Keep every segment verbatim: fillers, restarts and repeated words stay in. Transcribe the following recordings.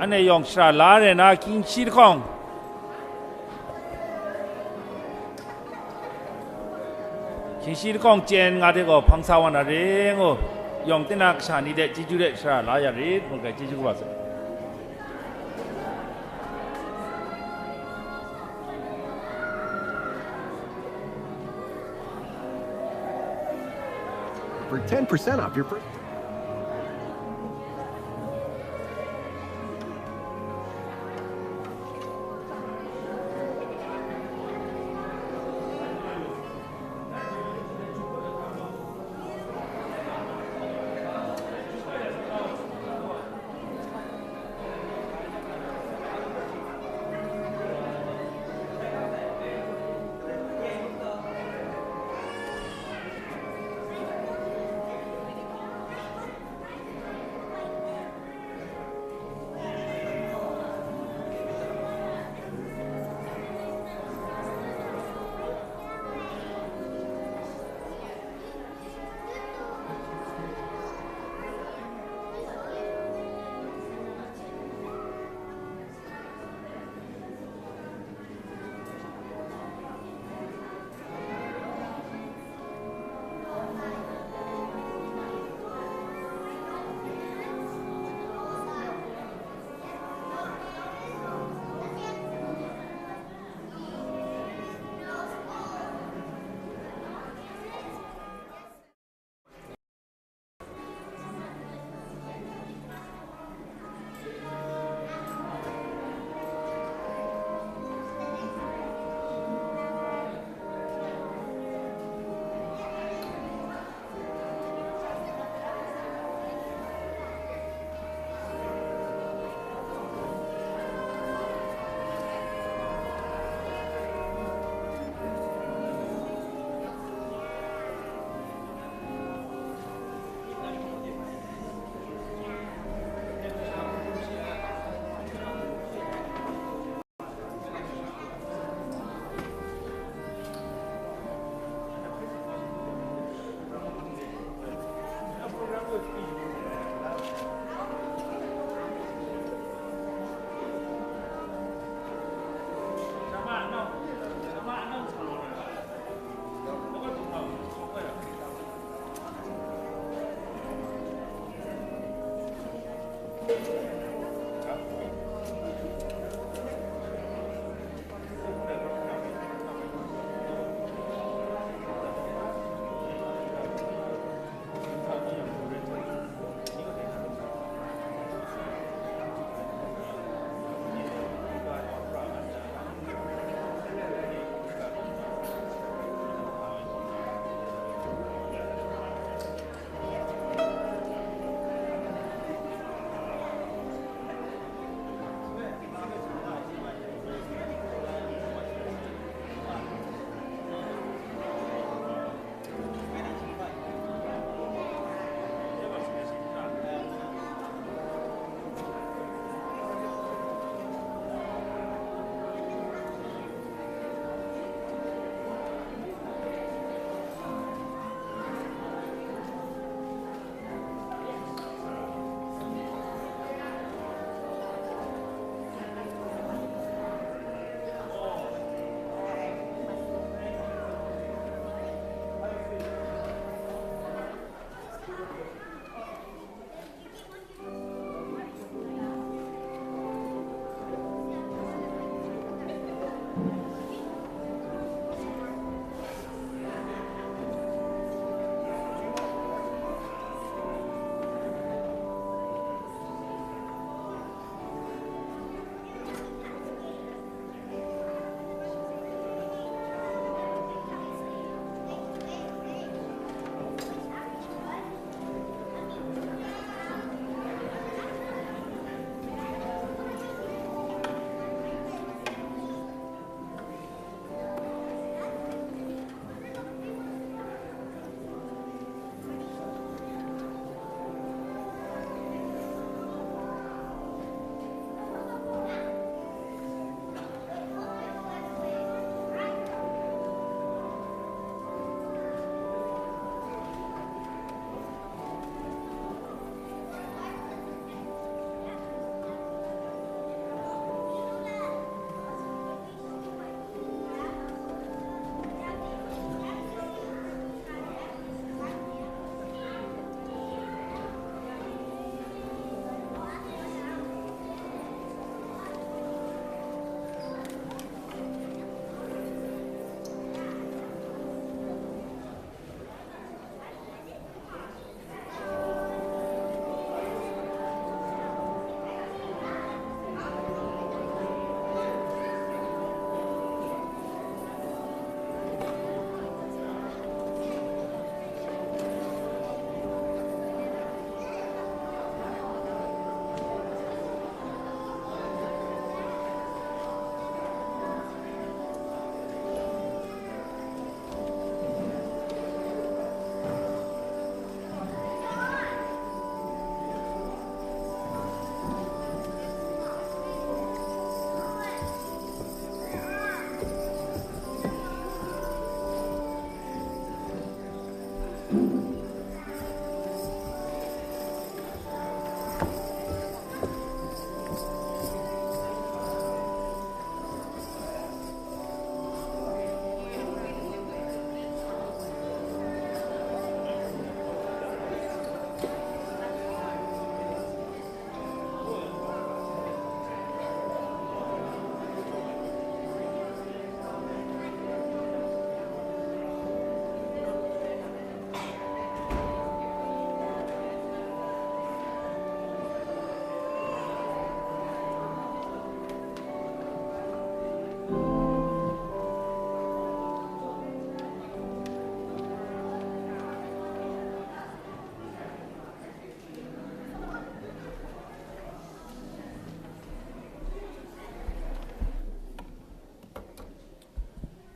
Anhte yawng shara la re na, hkying shi lahkawng, hkying shi lahkawng chyen nga de gaw hpang sa wa na re ngu, yawng tinang kasha ni de chyeju de shara la ya rit, ngu ai chyeju kaba sai. For ten percent off your first.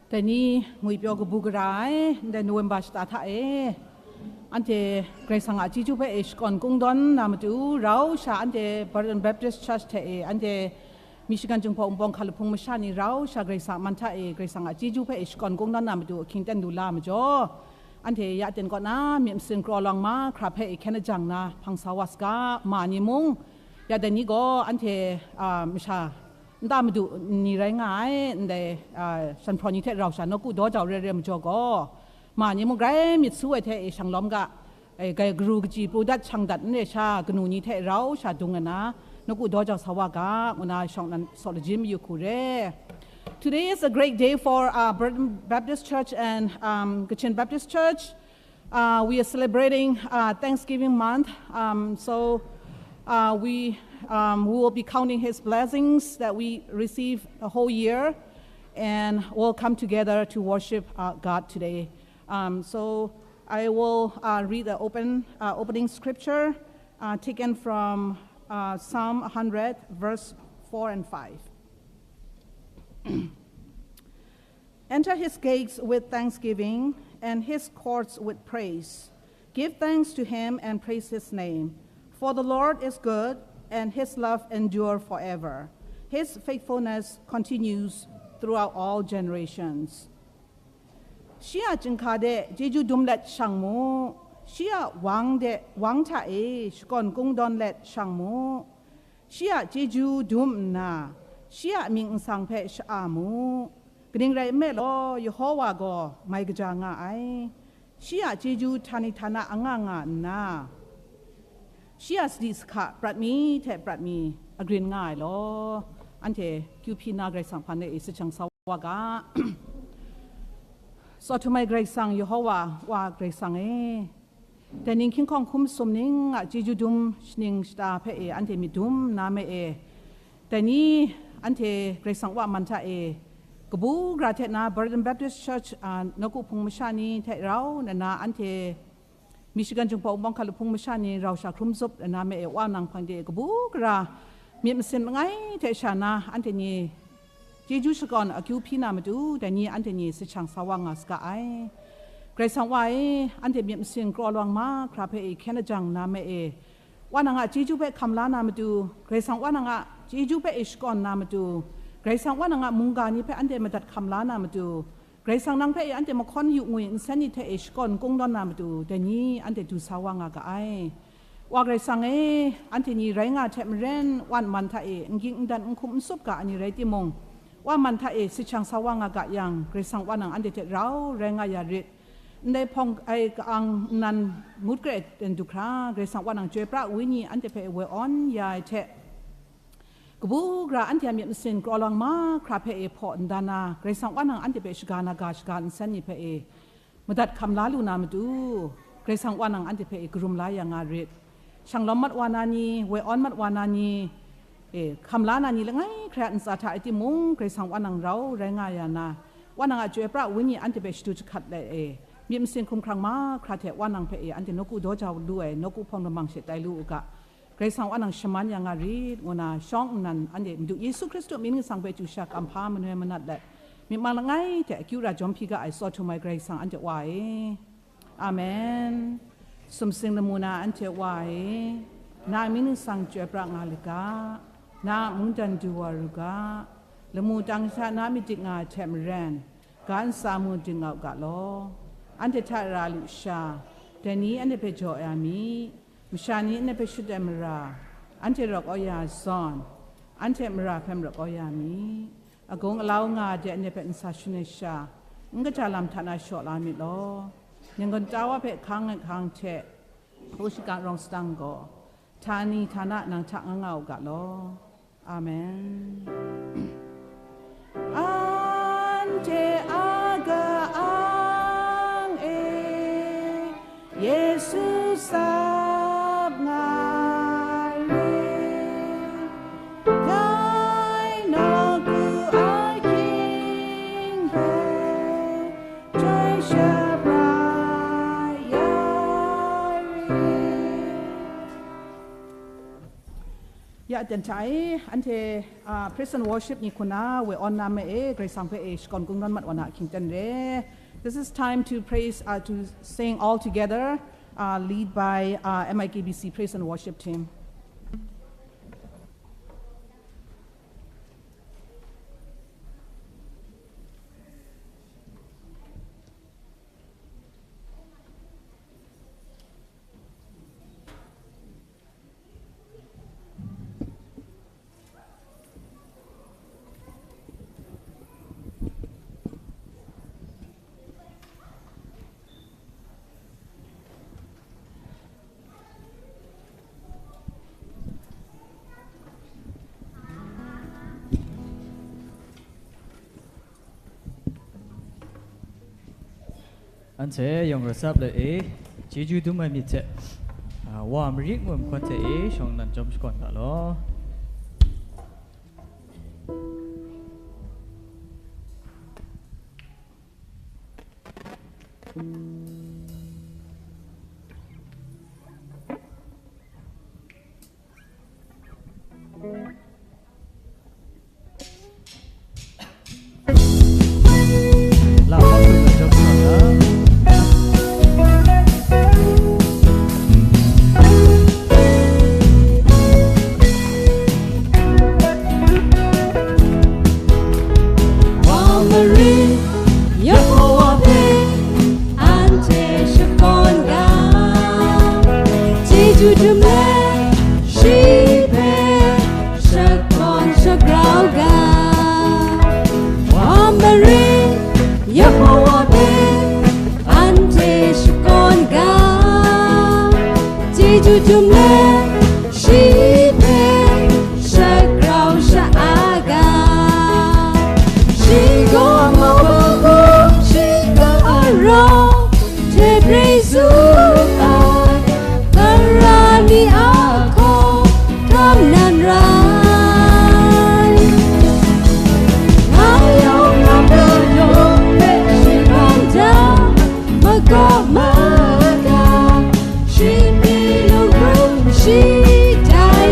Dai ni ngwi pyaw kabu gara ai, ndai November shata hta e, anhte Karai Kasang a chyeju hpe e shakawn kungdawn na matu, rau sha anhte Burton Baptist Church hte e, anhte Michigan Jinghpaw Wunpawng hkalup hpung masha ni rau sha Karai Kasang a man hta e, Karai Kasang a chyeju hpe e shakawn kungdawn na matu, ahkying ten lu la majaw, anhte ya ten kaw na myit masin kraw lawng mahkra hpe e hkyen ajang na hpang sa wa saga, ma ni mung, ya dai ni gaw anhte, a, masha nta madu ni rai nga ai, ndai, a, shanhpraw ni hte rau sha nawku daw jau re re majaw gaw, ma ni mung grai myit su ai hte e shang lawm ga, e, gai garu kaji pru dat shang dat n re sha, kanu ni hte rau sha dung ai na, nawku daw jau sa wa ga, ngu na shawng nan saw lajim mayu hku re. Today is a great day for, uh, Burton Baptist Church and, um, Kachin Baptist Church. Uh, we are celebrating, uh, Thanksgiving month. Um, so, uh, we, um, we will be counting his blessings that we receive the whole year, and we'll come together to worship, uh, God today. Um, so I will, uh, read the open, uh, opening scripture, uh, taken from, uh, Psalm a hundred, verse four and five. Enter his gates with thanksgiving and his courts with praise. Give thanks to him and praise his name. For the Lord is good, and his love endure forever. His faithfulness continues throughout all generations. Shi a chyinghka de chyeju dum let shang mu. Shi a wang de, wang hta e shakawn kungdawn let shang mu. Shi a chyeju dum nna, shi a mying nsang hpe sha-a mu. Kaning rai nme law, Yehowa gaw mai kaja nga ai. Shi a chyeju htani htana anga nga nna, shi a sadi sahka prat mi hte prat mi agrin nga ai law, anhte kyu hpyi na Karai Kasang hpan e sahchang sa wa ga. Tsaw htum ai Karai Kasang, Yehowa, Wa Karai Kasang e, dai ning hkying hkawng hkum sum ning a chyeju dum shaning shata hpe e anhte myit dum na me e, dai ni anhte Karai Kasang Wa man hta e, kabu gara hte na Burton Baptist Church, a, nawku hpung masha ni hte rau nna anhte Michigan Jinghpaw Wunpawng hkalup hpung masha ni rau sha hkrum zup nna me e, Wa nang hpang de kabu gara myit masin langai hte sha na anhte ni chyeju shakawn akyu hpyi na matu, dai ni anhte ni sahchang sa wa nga saga ai. Karai Kasang Wa e, anhte myit masin kraw lawng mahkra hpe e hkyen ajang na me e, Wa nang a chyeju hpe hkam la na matu, Karai Kasang Wa nang a chyeju hpe e shakawn na matu, Karai Kasang Wa nang a mungga ni hpe anhte madat hkam la na matu, Karai Kasang nang hpe e anhte mahkawn yu ngwi nsen ni hte e shakawn kungdawn na matu, dai ni anhte du sa wa nga ga ai. Wa Karai Kasang e, anhte ni rai nga hte maren, Wa man hta e n ging n dan n hkum n sup ga ai ni rai timung, Wa man hta e sahchang sa wa nga ga yang, Karai Kasang Wa nang anhte hte rau rai nga ya rit. Ndai hpawng ai ka-ang nnan ngut kre ai ten du hkra, Karai Kasang Wa nang Chyoi Pra Wenyi anhte hpe woi awn ya ai hte, kabu gara anhte a myit masin kraw lawng mahkra hpe e hpaw nda na, Karai Kasang Wa nang anhte hpe shaga na ga shaga nsen ni hpe e madat hkam la lu na matu, Karai Kasang Wa nang anhte hpe e karum la ya nga rit. Shang lawm mat wa na ni, woi awn mat wa na ni, e, hkam la na ni langai hkra ntsa hta e timung, Karai Kasang Wa nang rau rai nga ya na, Wa nang a Chyoi Pra Wenyi anhte hpe shadu jahkrat let e, myit masin hkumhkrang mahkra hte Wa nang hpe e anhte nawku daw jau lu ai, nawku hpawng lamang she tai lu u ga. Karai Kasang Wa nang shaman ya nga rit, ngu na shawng nnan anhte Madu Yesu Hkristu mying ningsang hpe chyu sha kamhpa manoi manat let, myit mang langai hte akyu ra jawm hpyi ga ai tsaw htum ai Karai Kasang anhte Wa e. Amen. Sumsing lamu na anhte Wa e, na mying ningsang chyoi pra nga lu ga, na mungdan du wa ru ga, lamu tang sha na myit dik nga ai hte maren, ga ntsa mu dingau ga law. Anhte hta ra lu sha, dai ni anhte hpe jaw ya mi, masha ni anhte hpe shut ai mara, anhte rawk kau ya zawn, anhte mara hpe marawk kau ya mi. Agung alau nga ai de anhte hpe ntsa shun ai sha, n kaja lam hta na shaw la myit law. Ning gun ta wa hpe hkang ai hkang hte, hpu shingkang rawng sadang gaw, htani htana nang hta nga nga u ga law. Amen. Anhte a ka-ang e, Yesu sap nga rit, dai nawku ai hkying hpe, chyoi shabra ya rit. Aten hta e, anhte, uh, praise and worship ni hku na we awn na ma e, Karai Kasang hpe e shakawn kungdawn mat wa na ahkying ten re. This is time to praise, uh, to sing all together, uh, lead by, uh, M I K B C praise and worship team. Anhte yawng rasap let e, chyeju dum ai myit hte, a, wa marit ngu ai mahkawn hte e, shawng nnan chyawm shakawn ga law. Wa marit, Yehowa hpe anhte shakawn ga, chyeju dum let shi hpe shakawn shagrau ga. Wa marit, Yehowa hpe anhte shakawn ga, chyeju dum let shi hpe shagrau sha-a ga. Shi gaw mawbung hkum, shi gaw arau hte bre tsun ai, tara ni a hkaw hkam nan rai. Nga yawng nga taw yawng hpe shi hpang da, makawp maga, shi pyi lung hkrum shi tai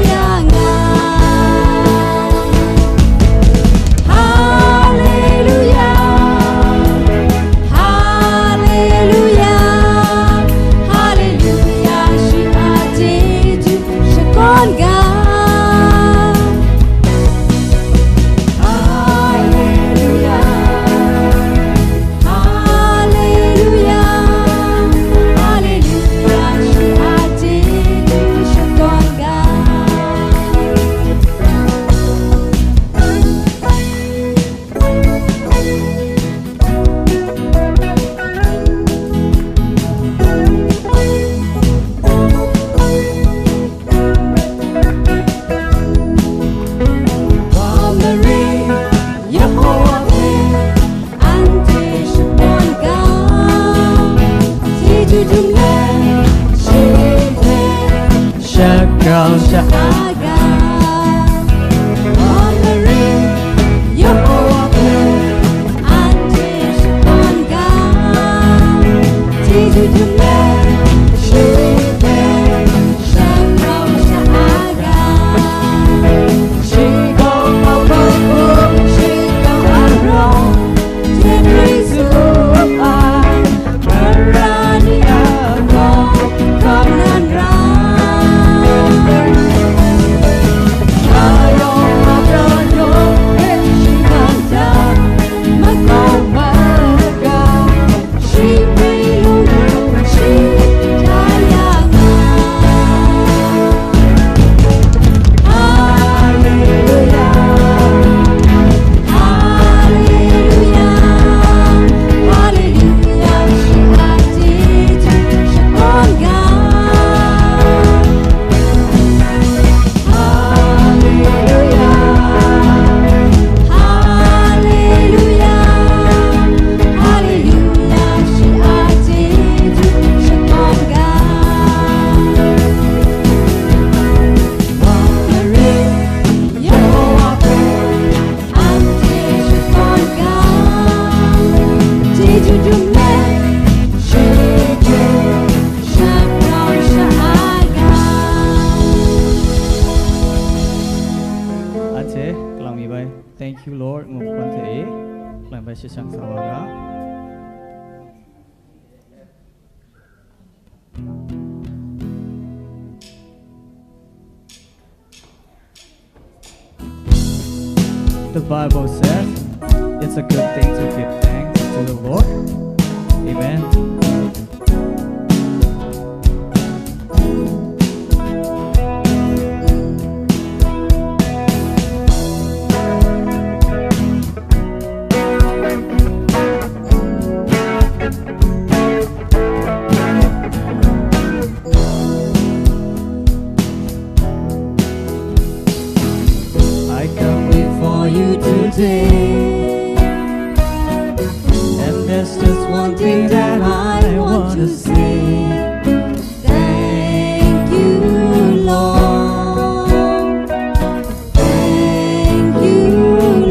Lord ngu hpun hte e, lam bai shashang sa wa ga. The Bible says it's a good thing to give thanks to the Lord. Amen. I come before you today, and there's just one thing that I want to say. Thank you, Lord. Thank you,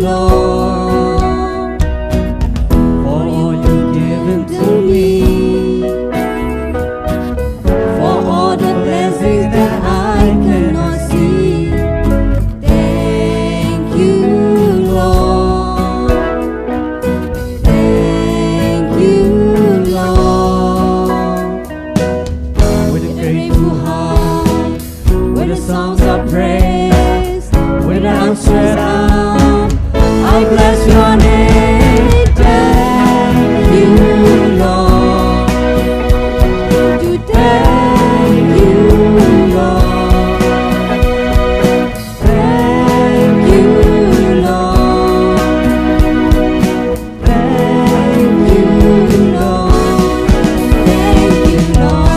Lord, for all you've given to me, for all the blessings that I cannot see. Thank you, Lord. Thank you, Lord. With a grateful heart, with the songs of praise, with the outstretched arm, I bless your name. Thank you, Lord. To thank you, Lord. Thank you, Lord. Thank you, Lord. Thank you, Lord.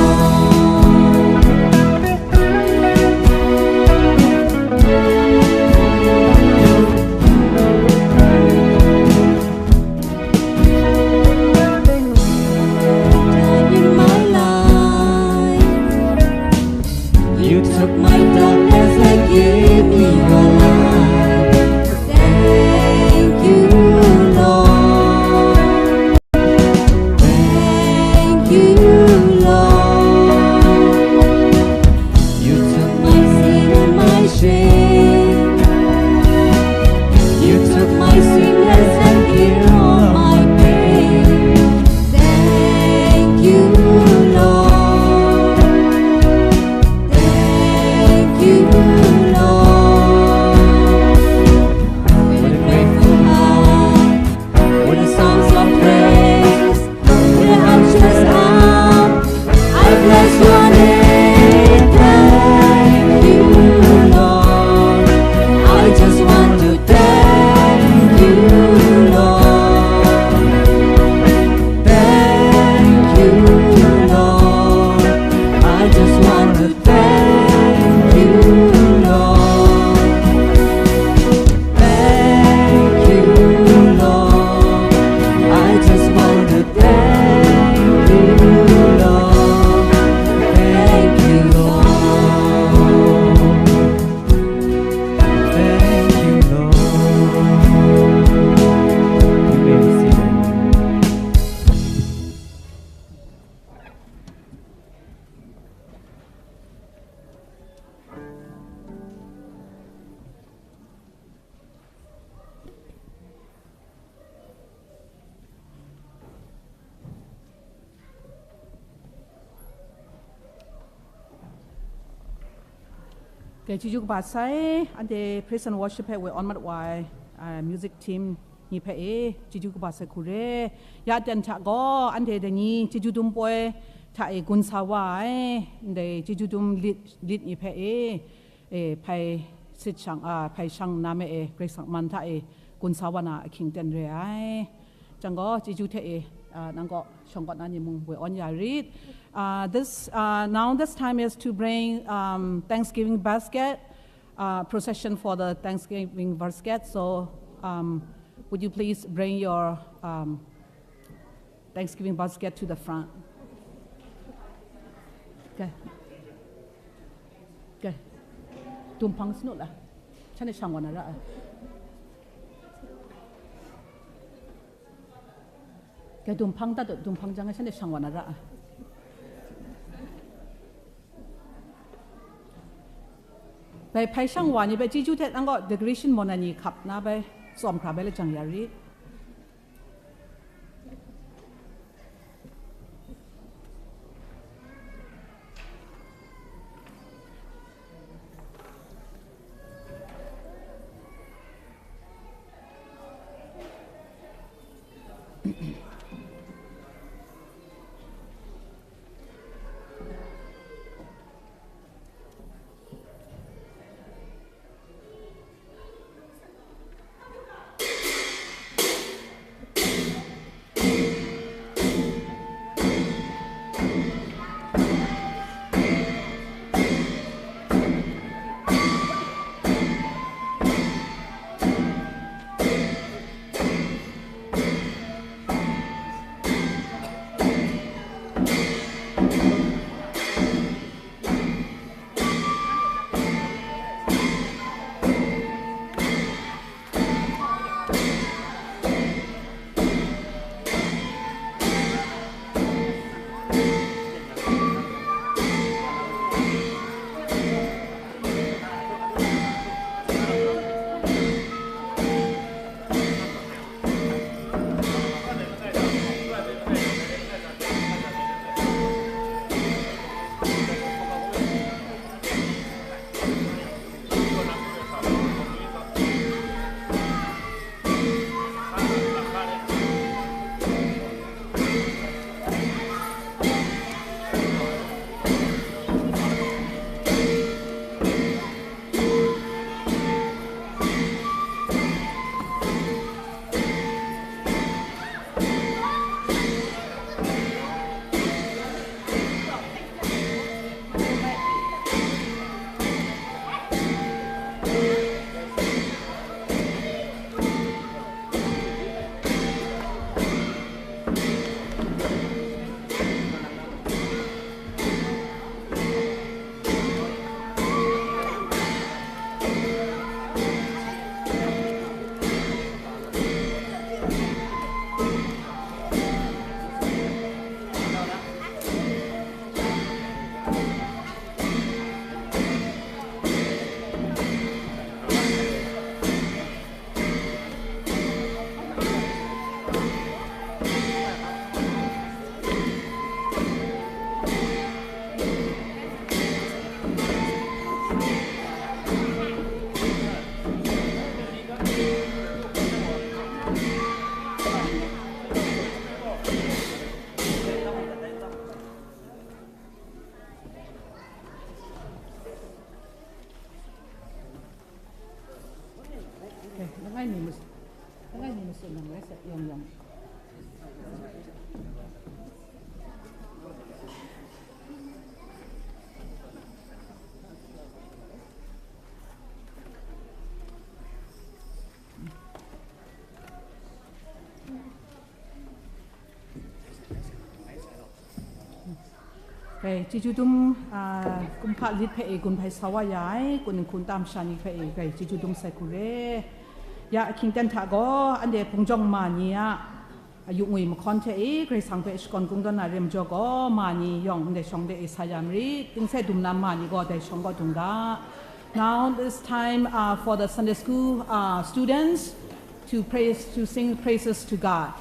In my life, you took my darkness and gave me your light. Thank you, Lord. Thank you, Lord. You took my sin and my shame. You took my sickness and healed all my pain. Thank you, Lord. Thank you, Lord. With a grateful heart, with the songs of praise, with the outstretched arm, I bless your name. Thank you, Lord. I just want to thank you, Lord. Thank you, Lord. I just want to thank you, Lord. Thank you, Lord. I just want to thank you, Lord. Thank you, Lord. Thank you, Lord. You may be seated. Ke, chyeju kaba sai, anhte praise and worship hpe we awn mat wa ai, ah, music team ni hpe e, chyeju kaba sai hku re. Ya ten hta gaw, anhte dai ni chyeju dum poi hta e gun sa wa ai, ndai chyeju dum lit, lit ni hpe e, e, hpai sit shang, a, hpai shang nna me e, Karai Kasang man hta e gun sa wa na ahkying ten re ai. Jang gaw, chyeju hte e, a, nang kaw shawng kawt na ni mung woi awn ya rit. Uh, this, uh, now this time is to bring, um, Thanksgiving basket, uh, procession for the Thanksgiving basket. So, um, would you please bring your, um, Thanksgiving basket to the front. Okay. Okay. Dum hpang sanu la. Shanhte shang wa na ra ai. Kai dum hpang dat, dum hpang jang ai, shanhte shang wa na ra ai. Bai hpai shang wa ni bai chyeju hte nang kaw decoration maw na ni hkap na bai tsawm hkra bai lajang ya rit. Eh, langai mi mas-, langai mi masun nang rai sa, yawng yawng. Grai chyeju dum, a, kumhpa lit hpe e gun hpai sa wa ya ai, kun nhkun tam sha ni hpe e grai chyeju dum sai hku re. Ya, ahkying ten hta gaw, anhte hpung jawng ma ni a, a, yu ngwi mahkawn hte e, Karai Kasang hpe shakawn kungdawn na re majaw gaw, ma ni yawng ndai shawng de e sa ya marit, tingse dum na ma ni gaw dai shawng kaw dung ga. Now, this time, uh, for the Sunday school, uh, students to praise, to sing praises to God.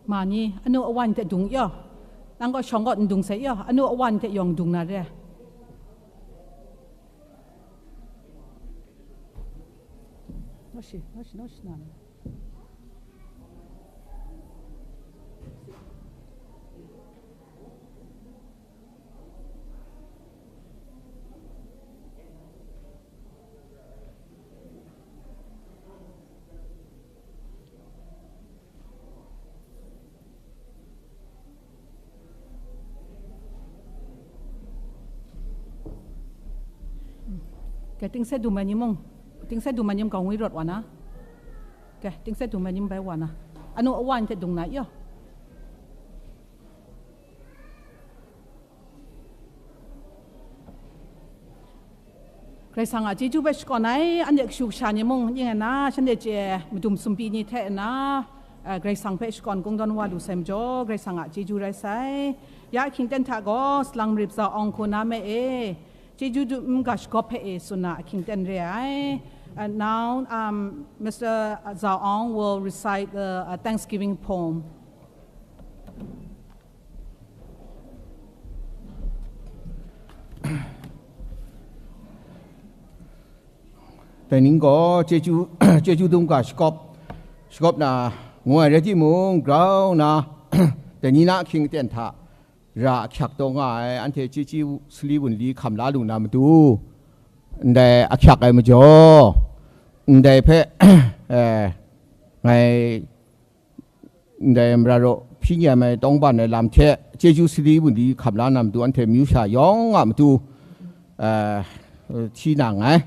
Ma ni, anu awan hte dung yaw. Nang gaw shawng kaw n dung sai yaw, anu awan hte yawng dung na re. Naw shi, naw shi, naw shi na. Ke, tingse dum ai ni mung, tingse dum ai ni mung gaw ngwi rawt wa na. Ke, tingse dum ai ni mung bai wa na. Anu awan hte dung na yaw. Karai Kasang a chyeju hpe shakawn ai, anhte kashu kasha ni mung, ning ai na, shanhte chye ai madum sumpi ni hte na, eh, Karai Kasang hpe shakawn kungdawn wa lu sai majaw, Karai Kasang a chyeju rai sai. Ya ahkying ten hta gaw, salang marip zau awng hku na me e, chyeju dum ga shagawp hpe e tsun na ahkying ten re ai. And now, um, Mister Zhao Ong will recite the, uh, Thanksgiving poem. Dai ning gaw chyeju, chyeju dum ga shagawp, shagawp na ngu ai rai timung, grau nna, dai ni na ahkying aten hta ra ahkyak taw nga ai, anhte chyeju sali wunli hkam la lu na matu, ndai ahkyak ai majaw, ndai hpe, eh, ngai ndai mara raw hpyi nyam ai tawngban ai lam hte chyeju sali wunli hkam la na matu anhte amyu sha yawng a matu, eh, hti na nngai.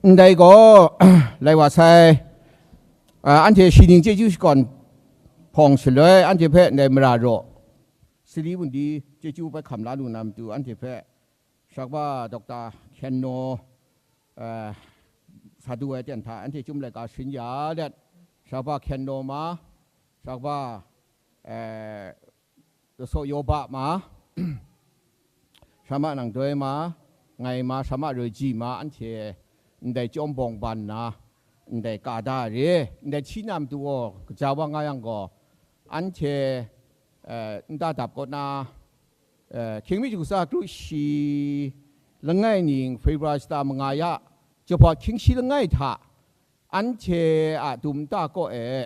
Ndai gaw, lai wa sai, eh, anhte shi ning chyeju shakawn hpawng shaloi, anhte hpe ndai mara raw sali wunli chyeju bai hkam la lu na matu anhte hpe, Shakpa Doctor Hkyen Naw, eh, sa du ai ten hta anhte chyum laika sharin ya let, Shakpa Hkyen Naw ma, Shakpa, eh, Lasaw Yawba ma, Shama Nang Doi ma, ngai ma, Shama Roi Ji ma, anhte ndai chyawm bawng ban nna, ndai ka da re, ndai hti na matu gaw, kaja wa nga yang gaw, anhte, eh, nta dap kaw na, eh, hkying mi shagu tsa kru shi langai ning February shata manga ya, jahpawt hkying shi langai hta, anhte a dum nta kaw e,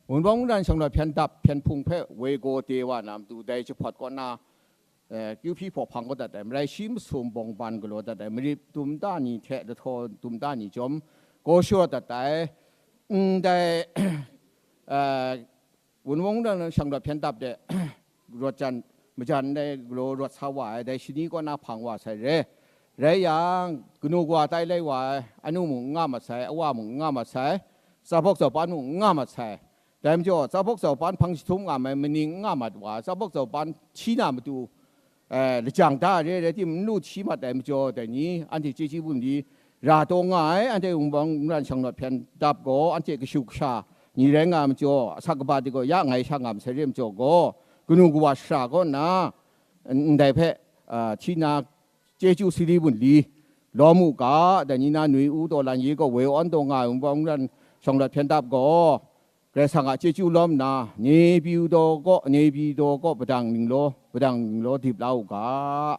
Wunpawng Wundan Shanglawt Hpyen Dap Hpyen Hpung hpe woi gaw de wa na matu dai jahpawt kaw na, eh, kyu hpyi hpaw hpang kau dat ai, marai shi masum bawng ban galaw dat ai, marip dum nta ni hte lahtaw dum nta ni chyawm gaw sharawt dat ai, ndai, eh, Wunpawng Wundan Shanglawt Hpyen Dap de rawt jan, majan ndai galaw rawt sa wa ai, dai shani kaw na hpang wa sai re. Rai yang, kanu kawa tai lai wa ai, anu mung n nga mat sai, awa mung n nga mat sai, tsabawk tsawpan mung n nga mat sai. Dai majaw, tsabawk tsawpan hpang jahtum ngam ai maning n nga mat wa ai, tsabawk tsawpan hti na matu, eh, lajang da re, rai timung, n lu hti mat ai majaw, dai ni, anhte chyeju bungli ra taw nga ai, anhte Wunpawng Wundan Shanglawt Hpyen Dap gaw, anhte kashu kasha ni rai nga ai majaw, asak kaba de gaw, ya ngai sha nga masai re majaw gaw, kanu kawa shara kaw nna, ndai hpe, ah, hti na, chyeju sali bungli lawm u ga, dai ni na nwi u taw lan ye gaw, woi awn taw nga ai Wunpawng Wundan Shanglawt Hpyen Dap gaw, Karai Kasang a chyeju lawm nna, Nepido kaw, Nepido kaw padang ninglaw, padang ninglaw dip la u ga.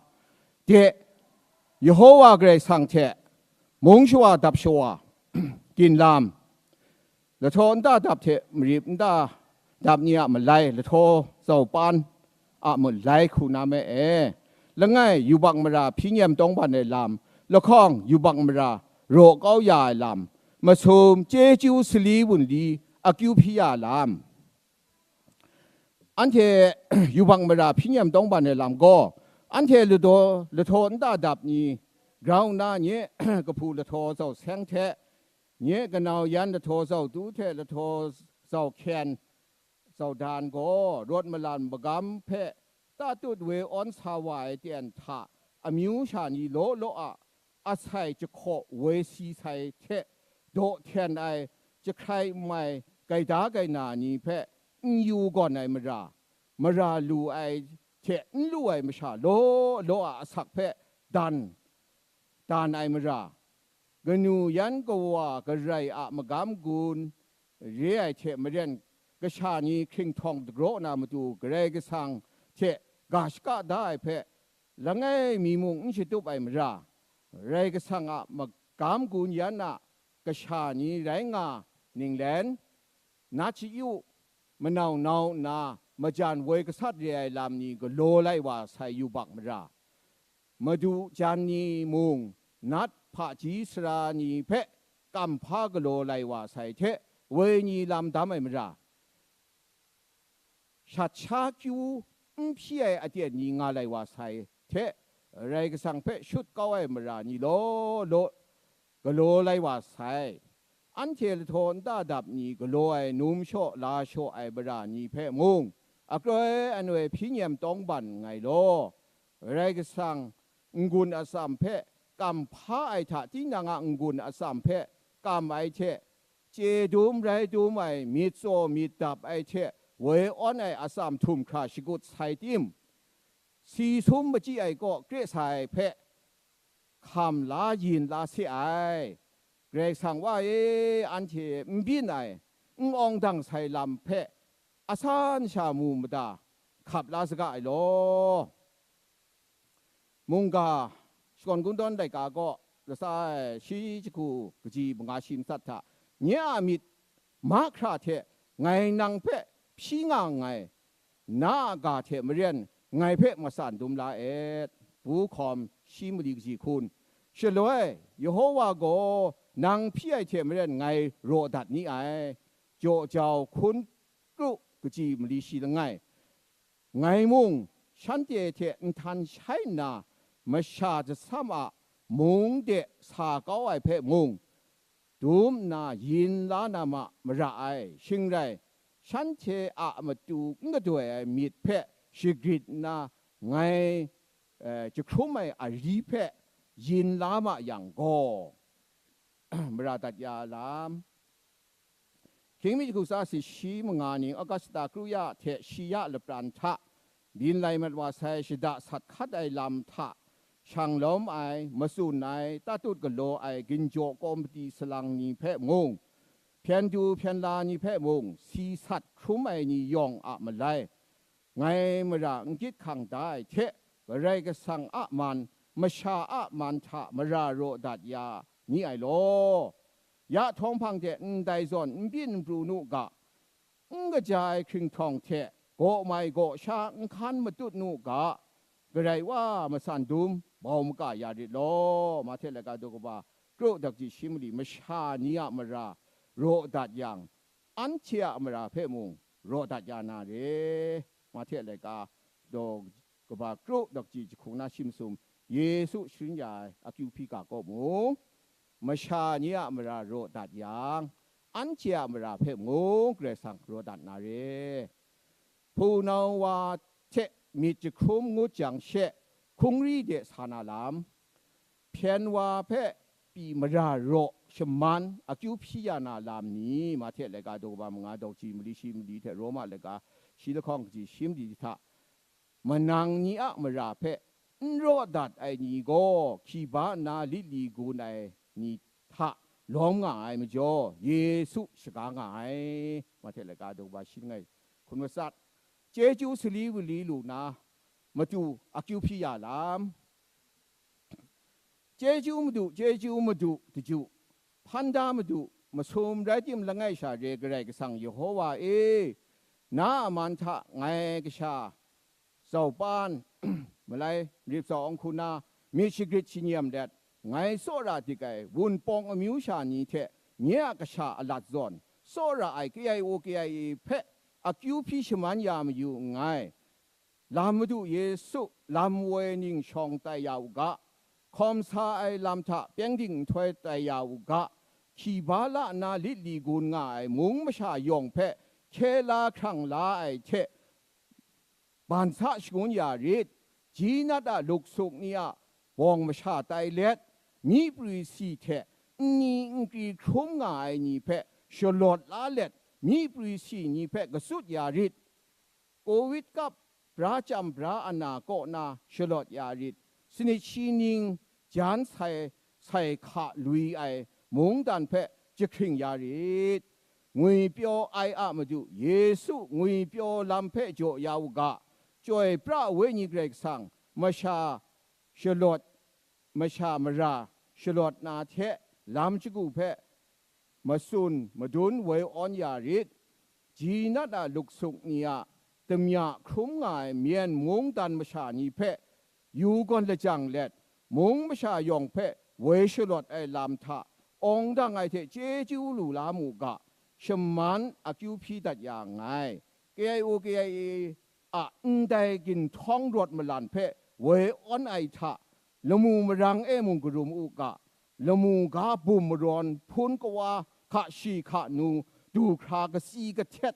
De, Yehowa Karai Kasang hte mung shawa dap shawa, ginlam, lahtaw nta dap hte marip nta dap ni a malai, lahtaw zaupan a malai hku na me e. Langai, yubak mara hpyi nyem tawngban ai lam, lahkawng, yubak mara raw kau ya ai lam, masum, chyeju sali wunli akyu hpyi ya lam. Anhte yubak mara hpyi nyem tawngban ai lam gaw, anhte ladaw, lahtaw nta dap ni grau nna nye kahpu lahtaw zau seng hte, nye kanau yan lahtaw zau du hte lahtaw zau hkyen, zau dan gaw rawt malan magam hpe tatut woi awn sa wa ai ten hta amyu sha ni law law a asai jahkaw woi si sai hte daw hten ai jahkrai n mai gaida gaina ni hpe n yu gawn ai mara, mara lu ai hte n lu ai masha law law a asak hpe dan, dan ai mara, kanu yan kawa garai a magam gun re ai hte maren kasha ni hkringhtawng dagraw na matu Karai Kasang hte ga shaka da ai hpe, langai mi mung n shatup ai mara, Karai Kasang a magam gun yan a kasha ni rai nga ninglen, nat shayu manau nau nna majan woi gasat re ai lam ni galaw lai wa sai yubak mara, madu jan ni mung nat hpaji sara ni hpe kamhpa galaw lai wa sai hte, woi ni lam dam ai mara, shat sha kyu n hpyi ai aten ni nga lai wa sai hte, Karai Kasang hpe shut kau ai mara ni law law galaw lai wa sai. Anhte lahtaw nta dap ni galaw ai num shaw la shaw ai mara ni hpe mung, akroi anoi hpyi nyem tawng ban nngai law, Karai Kasang n-gun atsam hpe kam hpa ai hta, tinang a n-gun atsam hpe kam ai hte, chye dum rai dum ai, myit tsaw myit dap ai hte woi awn ai atsam htum hkra shagut sai tim, si sum machyi ai kaw kre sa ai hpe hkam la yin la se ai. Karai Kasang Wa e, anhte n byin ai, n awng dang sai lam hpe asan sha mu mada hkap la saga ai law. Mungga shakawn kungdawn laika kaw latsa ai shi jahku kaji manga shi matsat hta, nye a myit mahkra hte ngai nang hpe hpyi nga nngai, na a ga hte maren ngai hpe matsan dum la et. Bu hkawm shi mali kaji hkun. Shaloi Yehova gaw nang hpyi ai hte maren ngai raw dat ni ai. Jaw jau hkun kru kaji mali shi langai, ngai mung shanhte hte nhtan shai nna, masha jasam a mung de sa kau ai hpe mung, dum nna yin la na ma mara ai. Shing rai, shanhte a matu n gadoi ai myit hpe shagrit nna, ngai, eh, jahkrum ai ari hpe yin la ma yang gaw, mara dat ya lam. Hkying mi jahku tsa si shi manga ni Augusta kru ya hte shi ya lapran hta byin lai mat wa sai shada sat hkat ai lam hta shang lawm ai, matsun ai, tatut galaw ai ginjaw kawmati salang ni hpe mung, hpyen du hpyen la ni hpe mung, si sat hkrum ai ni yawng a malai, ngai mara n gyit hkang da ai hte, Karai Kasang a man, masha a man hta mara raw dat ya ni ai law, ya htawng hpang hte ndai zawn n byin n pru nu ga, n kaja ai hkringhtawng hte gaw mai gaw sha n hkan matut nu ga, Karai Wa matsan dum bau maka ya rit law. Mahte laika daw kaba kru dakji shi mali masha ni a mara raw dat yang, anhte a mara hpe mung raw dat ya na re. Mahte laika daw kaba kru dakji jahku na shi masum, Yesu sharin ya ai akyu hpyi ga kaw mung, masha ni a mara raw dat yang, anhte a mara hpe mung Karai Kasang raw dat na re. Hpunau wa hte myit jahkrum ngut jang she, hkungri de sa na lam, hpyen wa hpe pyi mara raw shaman akyu hpyi ya na lam ni, Mahte laika daw kaba manga daw ji mali shi mali hte Roma laika shi lahkawng kaji shi mali hta, manang ni a mara hpe n raw dat ai ni gaw hkiba nna lit li gun ai ni hta lawm nga ai majaw, Yesu shaga nga ai. Mahte laika daw kaba shi langai hkun matsat, chyeju sali wali lu na matu akyu hpyi ya lam. Chyeju Madu, chyeju Madu, daju, hpan da Madu, masum rai tim langai sha re Karai Kasang Yehova e, na a man hta ngai kasha zau pan, malai rip zau ahkun na myit shagrit shanyem let, ngai tsawra dik ai Wunpawng amyu sha ni hte nye a kasha alat zawn, tsawra ai K I O K I A hpe akyu hpyi shaman ya mayu nngai. Lam Madu Yesu, lam woi ning shawng tai ya u ga, hkawm sa ai lam hta pyengdin nhtoi tai ya u ga, hkiba la nna lit li gun nga ai mung masha yawng hpe hkye la hkrang la ai hte, ban sa shangun ya rit. Ji nat a luksuk ni a bawng masha tai let, myi prwi si hte nni nkri hkrum nga ai ni hpe shalawt la let, myi prwi si ni hpe katsut ya rit. Covid kap bra chyam bra ana kaw na shalawt ya rit. Sanit shi ning jan sai, sai hka lui ai mungdan hpe jahkring ya rit. ngwipyaw ai a matu Yesu ngwipyaw lam hpe jaw ya u ga, Chyoi pra Wenyi Karai Kasang masha shalawt, masha mara shalawt na hte lam shagu hpe matsun madun woi awn ya rit. Ji nat a luksuk ni a damya hkrum nga ai myen mungdan masha ni hpe yu gawn lajang let, mung masha yawng hpe woi shalawt ai lam hta awng dang ai hte chyeju lu la mu ga, shaman akyu hpyi dat ya nngai. K I O K I A a ndai ginhtawng rawt malan hpe woi awn ai hta, lamu marang e mung karum u ga, lamu ga bum marawn hpun kawa hka shi hka nu du hkra katsi kahtet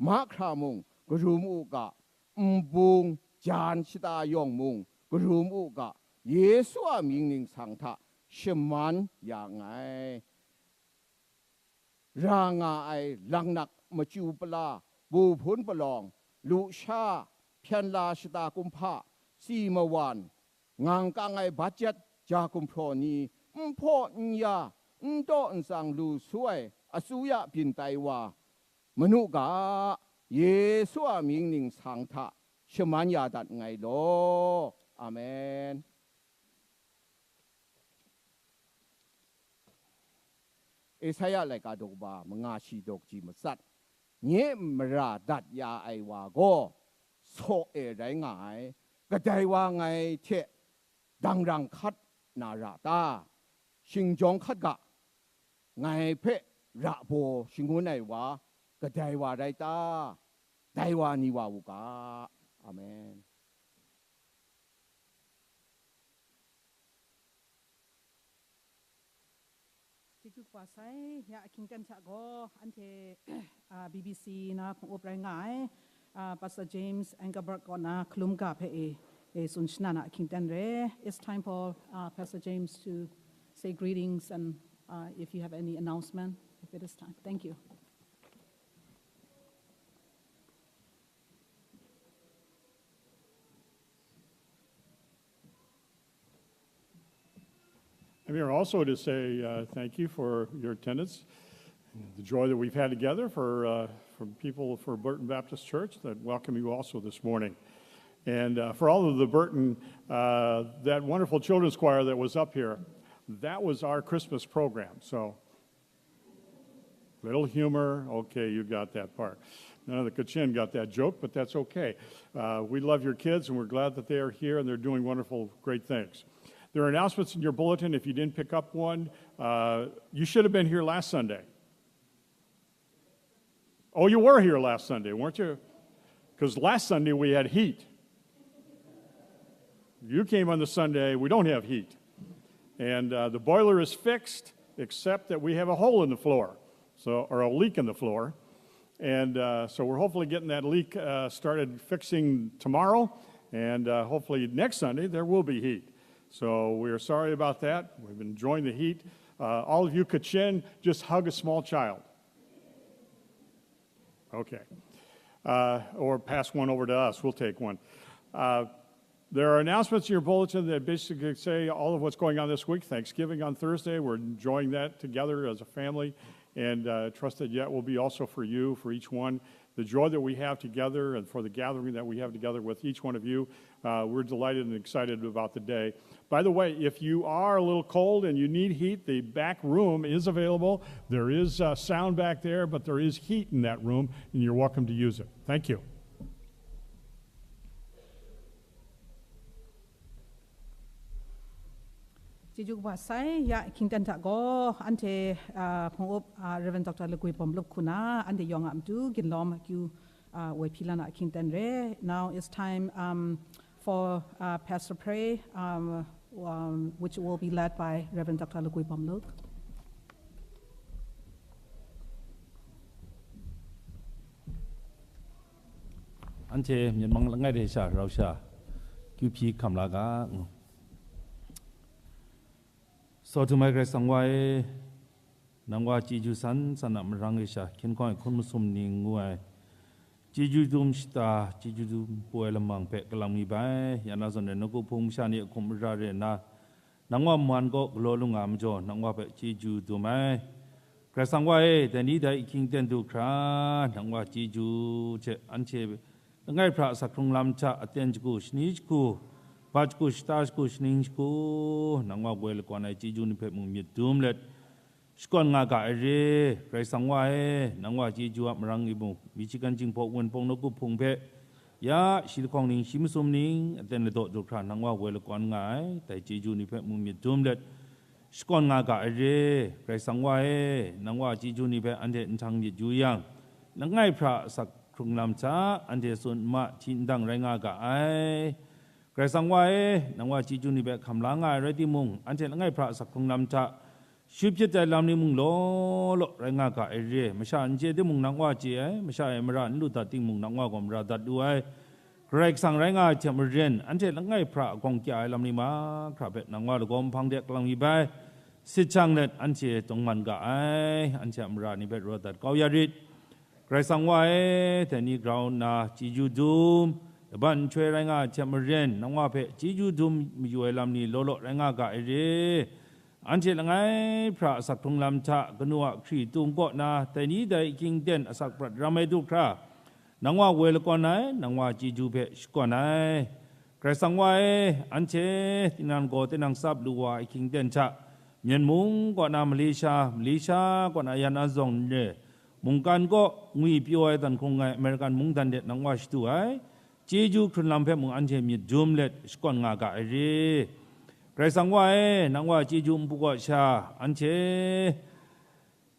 mahkra mung karum u ga, nbung jan shata yawng mung karum u ga, Yesu a mying ningsang hta shaman ya nngai. Ra nga ai langnak machyu pala, bu hpun palawng, lusha, hpyen la shata kumhpa, si mawan, ngang kang ai bat jet ja gumhpraw ni, n hpaw n ya, n taw n tsang lu su ai asuya byin tai wa, manu ga, Yesu a mying ningsang hta shaman ya dat nngai law. Amen. Esaia laika daw kaba manga shi daw kaji matsat, nye mara dat ya ai wa gaw saw e rai nga ai, kadai wa ngai hte dangrang hkat na ra ta? Shingjawng hkat ga, ngai hpe ra baw shangun ai wa kadai wa rai ta? Dai wa ni wa u ga. Amen. Chyeju kaba sai, ya ahkying ten hta gaw, anhte, ah, B B C na hpung up rai nga ai, ah, Pastor James Engelberg kaw na hkalum ga hpe e, e tsun shana na ahkying ten re. It's time for, ah, Pastor James to say greetings and, uh, if you have any announcement, if it is time. Thank you. I'm here also to say, uh, thank you for your attendance, the joy that we've had together for, uh, from people for Burton Baptist Church that welcome you also this morning. And, uh, for all of the Burton, uh, that wonderful children's choir that was up here, that was our Christmas program. So Little humor, okay, you got that part. None of the Kachin got that joke, but that's okay. Uh, we love your kids, and we're glad that they are here, and they're doing wonderful, great things. There are announcements in your bulletin if you didn't pick up one. Uh, you should have been here last Sunday. Oh, you were here last Sunday, weren't you? Because last Sunday we had heat. You came on the Sunday, we don't have heat. And, uh, the boiler is fixed, except that we have a hole in the floor, so, or a leak in the floor. And, uh, so we're hopefully getting that leak, uh, started fixing tomorrow. And, uh, hopefully next Sunday there will be heat. So we are sorry about that. We've been enjoying the heat. Uh, all of you Kachin, just hug a small child. Okay. Uh, or pass one over to us. We'll take one. Uh, there are announcements in your bulletin that basically say all of what's going on this week. Thanksgiving on Thursday. We're enjoying that together as a family. And, uh, trust that that will be also for you, for each one. The joy that we have together and for the gathering that we have together with each one of you. Uh, we're delighted and excited about the day. By the way, if you are a little cold and you need heat, the back room is available. There is, uh, sound back there, but there is heat in that room, and you're welcome to use it. Thank you. Chyeju kaba sai, ya ahkying ten hta gaw, anhte, ah, hpung up, ah, Rev. Doctor Lagwi Bawm Lup hku na, anhte yawng a matu ginlawm akyu, ah, woi hpyi la na ahkying ten re. Now it's time, um, for, uh, Pastor Pray, um, um, which will be led by Rev. Doctor Lagwi Bawm Lup. Anhte myit mang langai de sha rau sha kyu hpyi hkam la ga. Sawtu mai Karai Kasang wa e, nang wa chyeju san san a marang e sha hkyen hkawng e hkun masum ning ngu ai chyeju dum shata, chyeju dum poi lamang hpe galang mi bai. Ya na zawn e nawku hpung masha ni a hkum mara re nna, nang wa man kaw galaw lu nga majaw, nang wa hpe chyeju dum ai. Karai Kasang wa e, dai ni dai ahkying ten du hkra, nang wa chyeju hte anhte langai hpra asak hkrung lam hta aten shagu, shani shagu, bat shagu, shata shagu, shaning shagu, nang wa woi lakawn ai chyeju ni hpe mung myit dum let, shakawn nga ga ai re. Karai Kasang wa e, nang wa chyeju a marang e mung, Michigan Jinghpaw Wunpawng nawku hpung hpe, ya shi lahkawng ning, shi masum ning, aten ladaw du hkra, nang wa woi lakawn nga ai, dai chyeju ni hpe mung myit dum let, shakawn nga ga ai re. Karai Kasang wa e, nang wa chyeju ni hpe anhte nhtang myit yu yang, langai hpra asak hkrung lam hta anhte tsun nma hti ndang rai nga ga ai. Karai Kasang wa e, nang wa chyeju ni hpe hkam la nga ai rai timung, anhte langai hpra asak hkrung lam hta shut hpyit ai lam ni mung law law rai nga ga ai re. Masha n chye timung, nang wa chye ai, masha e mara n lu dat timung, nang wa gaw mara dat lu ai. Karai Kasang rai nga ai hte maren, anhte langai hpra agawng kya ai lam ni mahkra hpe nang wa lagaw nhpang de kalang mi bai, sit shang let anhte dawng man ga ai, anhte a mara ni hpe rawt dat kau ya rit. Karai Kasang wa e, dai ni grau nna chyeju dum, laban nhtoi rai nga ai hte maren, nang wa hpe chyeju dum mayu ai lam ni law law rai nga ga ai re. Anhte langai hpra asak hkrung lam hta kanu a hkritung kaw na dai ni dai ahkying ten asak prat ram ai du hkra, nang wa woi lakawn ai, nang wa chyeju hpe shakawn ai. Karai Kasang wa e, anhte tinang gaw tinang tsap lu wa ai ahkying ten hta, Myen mung kaw na Malaysia, Malaysia kaw na yan an zawng n re, mungkan kaw ngwi pyaw ai dan hkrung ai American mungdan de nang wa shadu ai, chyeju hkrun lam hpe mung anhte myit dum let shakawn nga ga ai re. Karai Kasang wa e, nang wa chyeju npu kaw sha, anhte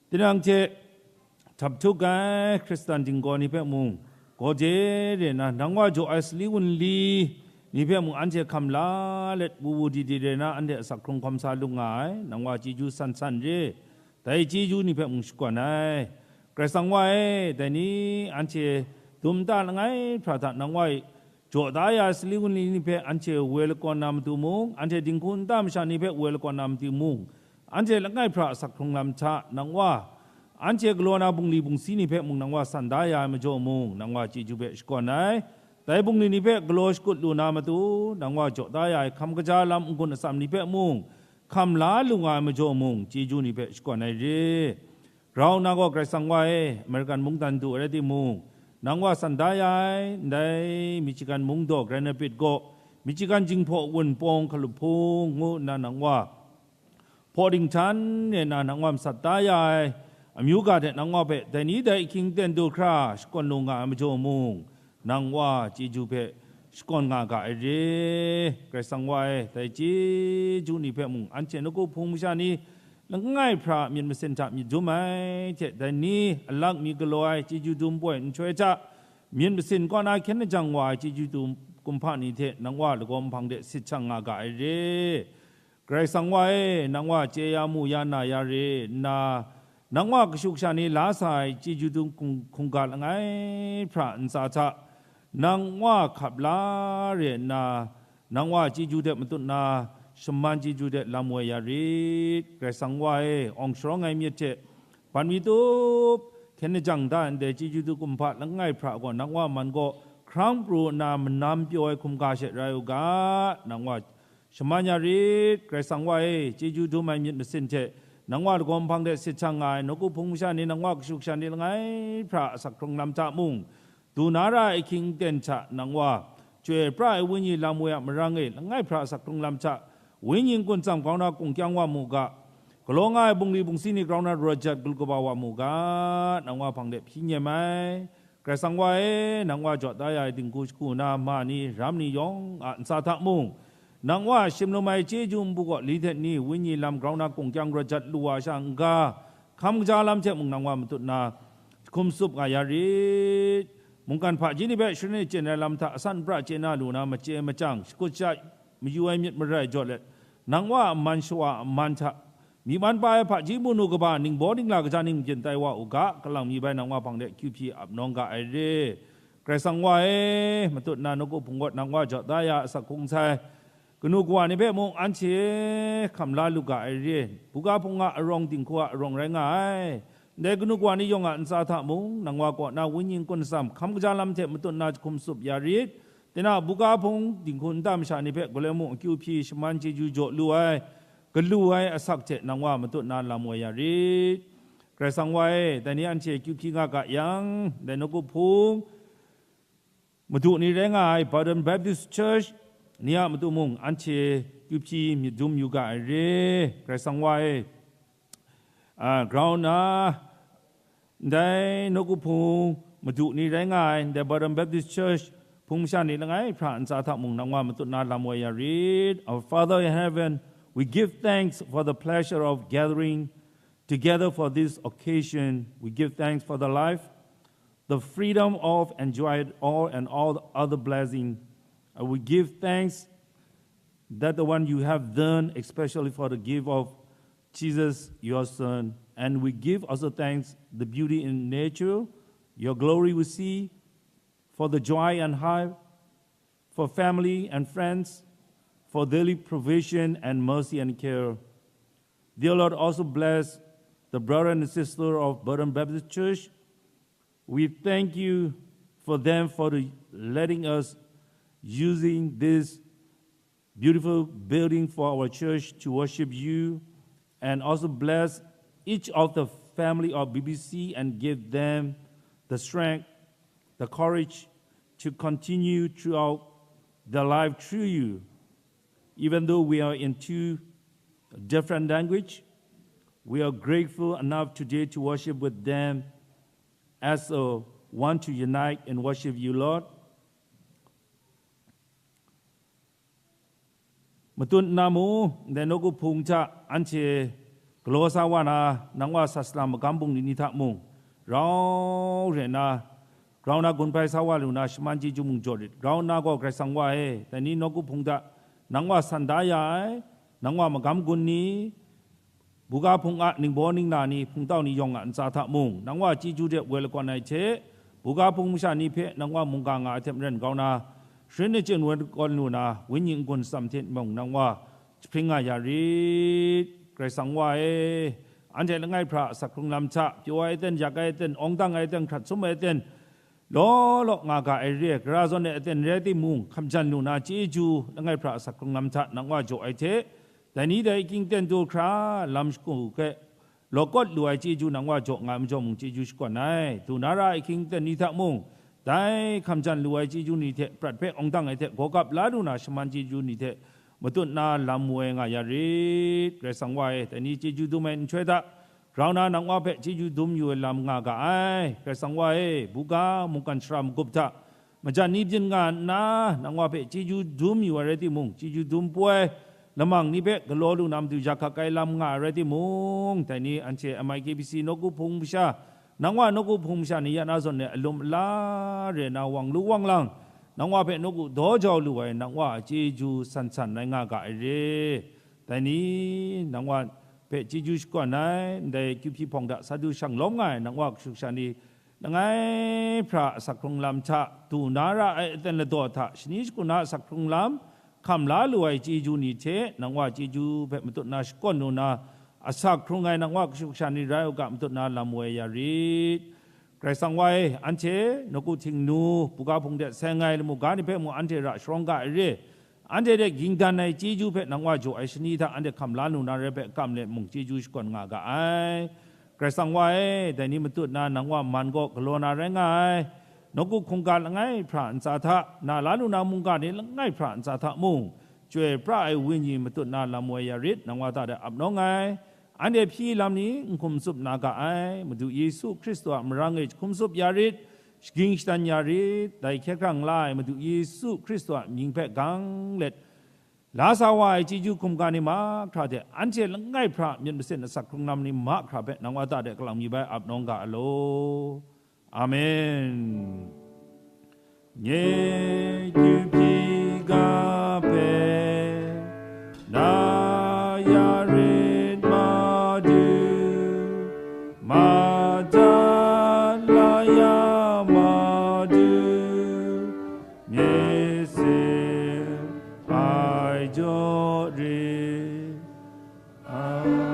tinang hte htap htuk ai Hkristan dinggaw ni hpe mung, gaw de re na, nang wa jaw ai sali wunli ni hpe mung anhte hkam la let, wu wu di di re na, anhte asak hkrung hkawm sa lu nga ai, nang wa chyeju san san re, dai chyeju ni hpe mung shakawn ai. Karai Kasang wa e, dai ni anhte dum nta langai hpra hta nang wa e jaw da ya ai sali wunli ni hpe anhte woi lakawn na matu mung, anhte dinghku nta masha ni hpe woi lakawn na matu mung, anhte langai hpra asak hkrung lam hta nang wa, anhte galaw na bungli bungsi ni hpe mung nang wa san da ya ai majaw mung, nang wa chyeju hpe shakawn ai. Dai bungli ni hpe galaw shakut lu na matu, nang wa jaw da ya ai hkam kaja lam n-gun atsam ni hpe mung, hkam la lu nga ai majaw mung, chyeju ni hpe shakawn ai re. Grau nna gaw Karai Kasang wa e, American mungdan du ai rai timung, nang wa san da ya ai, ndai Michigan mungdaw Grand Rapids kaw, Michigan Jinghpaw Wunpawng hkalup hpung ngu nna nang wa hpaw dinghtan re nna nang wa masat da ya ai, amyu ga hte nang wa hpe dai ni dai ahkying ten du hkra shakawn lu nga ai majaw mung, nang wa chyeju hpe shakawn nga ga ai re. Karai Kasang wa e, dai chyeju ni hpe mung anhte nawku hpung masha ni langai hpra myit masin hta myit dum ai hte, dai ni alak mi galaw ai chyeju dum poi nhtoi hta, myit masin kaw na hkyen lajang wa ai chyeju dum kumhpa ni hte nang wa lagaw nhpang de sit shang nga ga ai re. Karai Kasang wa e, nang wa chye ya mu ya na ya re nna, nang wa kashu kasha ni la sa ai chyeju dum hkung-, hkungga langai hpra ntsa hta, nang wa hkap la re nna, nang wa chyeju de matut na, shaman chyeju de lam woi ya rit. Karai Kasang wa e, awng sharawng ai myit hte, ban mi tup, hkyen lajang da ndai chyeju dum kumhpa langai hpra gaw nang wa man gaw hkrang pru nna manam pyaw ai hkungga she rai u ga, nang wa shaman ya rit. Karai Kasang wa e, chyeju dum ai myit masin hte, nang wa lagaw nhpang de sit shang nga ai nawku hpung masha ni, nang wa kashu kasha ni langai hpra asak hkrung lam hta mung, du na ra ai ahkying ten hta nang wa, chyoi pra ai Wenyi lam woi a marang e, langai hpra asak hkrung lam hta, Wenyi n-gun tsam grau na kung kyang wa mu ga, galaw nga ai bungli bungsi ni grau na rawt jat galu kaba wa mu ga, nang wa hpang de hpyi nyem ai. Karai Kasang wa e, nang wa jaw da ya ai dinghku shagu na ma ni, ram ni yawng a ntsa hta mung, nang wa shim lum ai chyeju npu gaw li hte ni, Wenyi lam grau na kung kyang rawt jat lu wa sha n-ga, hkam kaja lam hte mung nang wa matut na, jahkum tsup nga ya rit. Mungkan hpaji ni hpe sharin achyin ai lam hta asan pra chye na lu na machye machyang, shakut sha mayu ai myit marai jaw let, nang wa a man shawa a man hta, myi man pa ai hpaji munu kaba ningbaw ningla kaja ning byin tai wa u ga, kalang mi bai nang wa hpang de kyu hpyi ap nawng ga ai re. Karai Kasang wa e, matut na nawku hpung gaw nang wa jaw da ya asak hkung sai, kanu kawa ni hpe mung anhte hkam la lu ga ai re. Buga hpung a arawng dinghku a arawng rai nga ai. Ndai kanu kawa ni yawng a ntsa hta mung, nang wa kaw na Wenyi n-gun atsam hkam kaja lam hte matut na jahkum tsup ya rit. Tinang a buga hpung dinghku nta masha ni hpe galoi mung akyu hpyi shaman chyeju jaw lu ai, galu ai asak hte nang wa matut na lam woi ya rit. Karai Kasang wa e, dai ni anhte kyu hpyi nga ga yang, dai nawku hpung madu ni rai nga ai Burton Baptist Church ni a matu mung anhte kyu hpyi myit dum yu ga ai re. Karai Kasang wa e, a, grau nna, ndai nawku hpung madu ni rai nga ai, ndai Burton Baptist Church hpung masha ni langai hpra ntsa hta mung nang wa matut na lam woi ya rit. Our Father in heaven, we give thanks for the pleasure of gathering together for this occasion. We give thanks for the life, the freedom of enjoy it all and all the other blessing. And we give thanks that the one you have done, especially for the gift of Jesus, your Son. And we give also thanks the beauty in nature, your glory we see, for the joy and high, for family and friends, for daily provision and mercy and care. Dear Lord, also bless the brother and sister of Burton Baptist Church. We thank you for them for the, letting us using this beautiful building for our church to worship you, and also bless each of the family of B B C and give them the strength, the courage to continue throughout their life through you. Even though we are in two different language, we are grateful enough today to worship with them as a one to unite and worship you, Lord. Matut nna mu, ndai nawku hpung hta anhte galaw sa wa na, nang wa sat salam magam bungli ni hta mung, rau re nna, grau na gun bai sa wa lu na, shaman chyeju mung jaw rit. Grau nna gaw Karai Kasang wa e, dai ni nawku hpung hta nang wa san da ya ai, nang wa magam gun ni, buga hpung a ningbaw ningla ni, hpungtau ni yawng a ntsa hta mung, nang wa chyeju de woi lakawn ai hte, buga hpung masha ni hpe nang wa mungga nga ai hte maren grau na, sharin achyin woi lakawn lu na, wenyi n-gun tsam hte mung nang wa jahpring nga ya rit. Karai Kasang wa e, anhte langai hpra asak hkrung lam hta, pyaw ai ten, yak ai ten, awng dang ai ten, hkrat sum ai ten, law law nga ga ai re, gara zawn ai aten rai timung, hkam jan lu na chyeju langai hpra asak hkrung lam hta nang wa jaw ai hte, dai ni dai ahkying ten du hkra lam shagu hpe law kawt lu ai chyeju nang wa jaw nga ai majaw mung chyeju shakawn ai. Du na ra ai ahkying ten ni hta mung, dai hkam jan lu ai chyeju ni hte prat hpe awng dang ai hte gaw gap la lu na shaman chyeju ni hte matut na lam woi nga ya rit. Karai Kasang wa e, dai ni chyeju dum ai nhtoi hta, grau na nang wa hpe chyeju dum yu ai lam nga ga ai. Karai Kasang wa e, buga mungkan shara magup hta, majan ni byin nga nna, nang wa hpe chyeju dum yu ai rai timung, chyeju dum poi, lamang ni hpe galaw lu na matu jak hkak ai lam nga ai rai timung, dai ni anhte M I K B C nawku hpung masha, nang wa nawku hpung masha ni ya na zawn ai alum ala re na wang lu wang lang, nang wa hpe nawku daw jau lu ai nang wa a chyeju san san rai nga ga ai re. Dai ni, nang wa hpe chyeju shakawn ai, ndai kyu hpyi hpawng hta sa du shang lawm nga ai, nang wa kashu kasha ni, langai hpra asak hkrung lam hta, du na ra ai aten ladaw hta, shani shagu na asak hkrung lam, hkam la lu ai chyeju ni hte, nang wa chyeju hpe matut na shakawn lu na, asak hkrung ai nang wa kashu kasha ni rai u ga, matut na lam woi ya rit. Karai Kasang wa e, anhte nawku htingnu, buga hpung de seng ai lamu ga ni hpe mung anhte ra sharawng ga ai re. Anhte hte ging dan ai chyeju hpe nang wa jaw ai shani hta anhte hkam la lu na rai hpe kam let mung chyeju shakawn nga ga ai. Karai Kasang wa e, dai ni matut na nang wa man gaw galaw na rai nga ai. Nawku hkungga langai hpra ntsa hta, na la lu na mungga ni langai hpra ntsa hta mung, chyoi pra ai wenyi matut na lam woi ya rit, nang wa hta de ap nawng ai. Anhte hpyi lam ni n hkum tsup na ga ai, Madu Yesu Hkristu a marang e jahkum tsup ya rit, shaging shadan ya rit, dai hkye hkrang la ai Madu Yesu Hkristu a mying hpe gang let, la sa wa ai chyeju hkungga ni mahkra hte anhte langai hpra myit masin asak hkrung lam ni mahkra hpe nang wa ta de kalang mi bai ap nawng ga law. Amen. Nye kyu hpyi ga hpe na ya rit, Madu, madat la ya, Madu, nye sin ai jaw rit. Amen.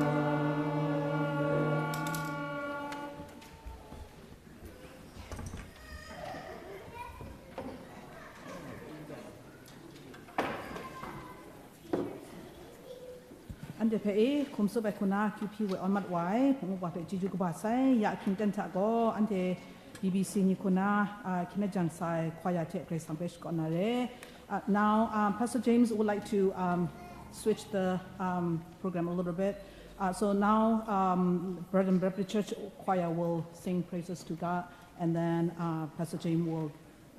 Anhte hpe e hkum tsup ai hku na, Q P woi awn mat wa ai hpung uwa hpe chyeju kaba sai. Ya ahkying ten hta gaw anhte B B C ni hku na, ah, hkying jan sa ai khwaya hte Karai Kasang hpe shakawn na re. Uh, now, um, Pastor James would like to, um, switch the, um, program a little bit. Uh, so now, um, Bread and Bread Church Choir will sing praises to God, and then, uh, Pastor James will,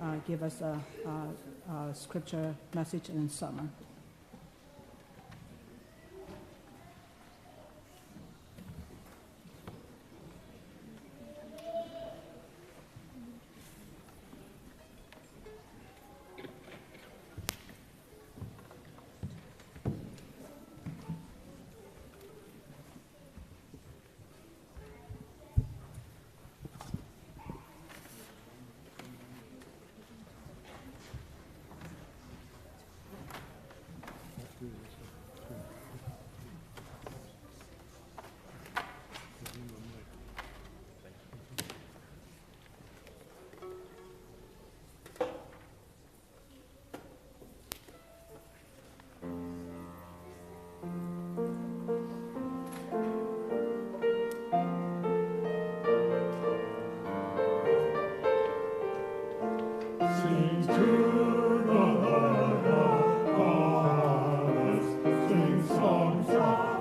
uh, give us a, a, a scripture message and sermon. Sing to the Lord of harvest, sing songs of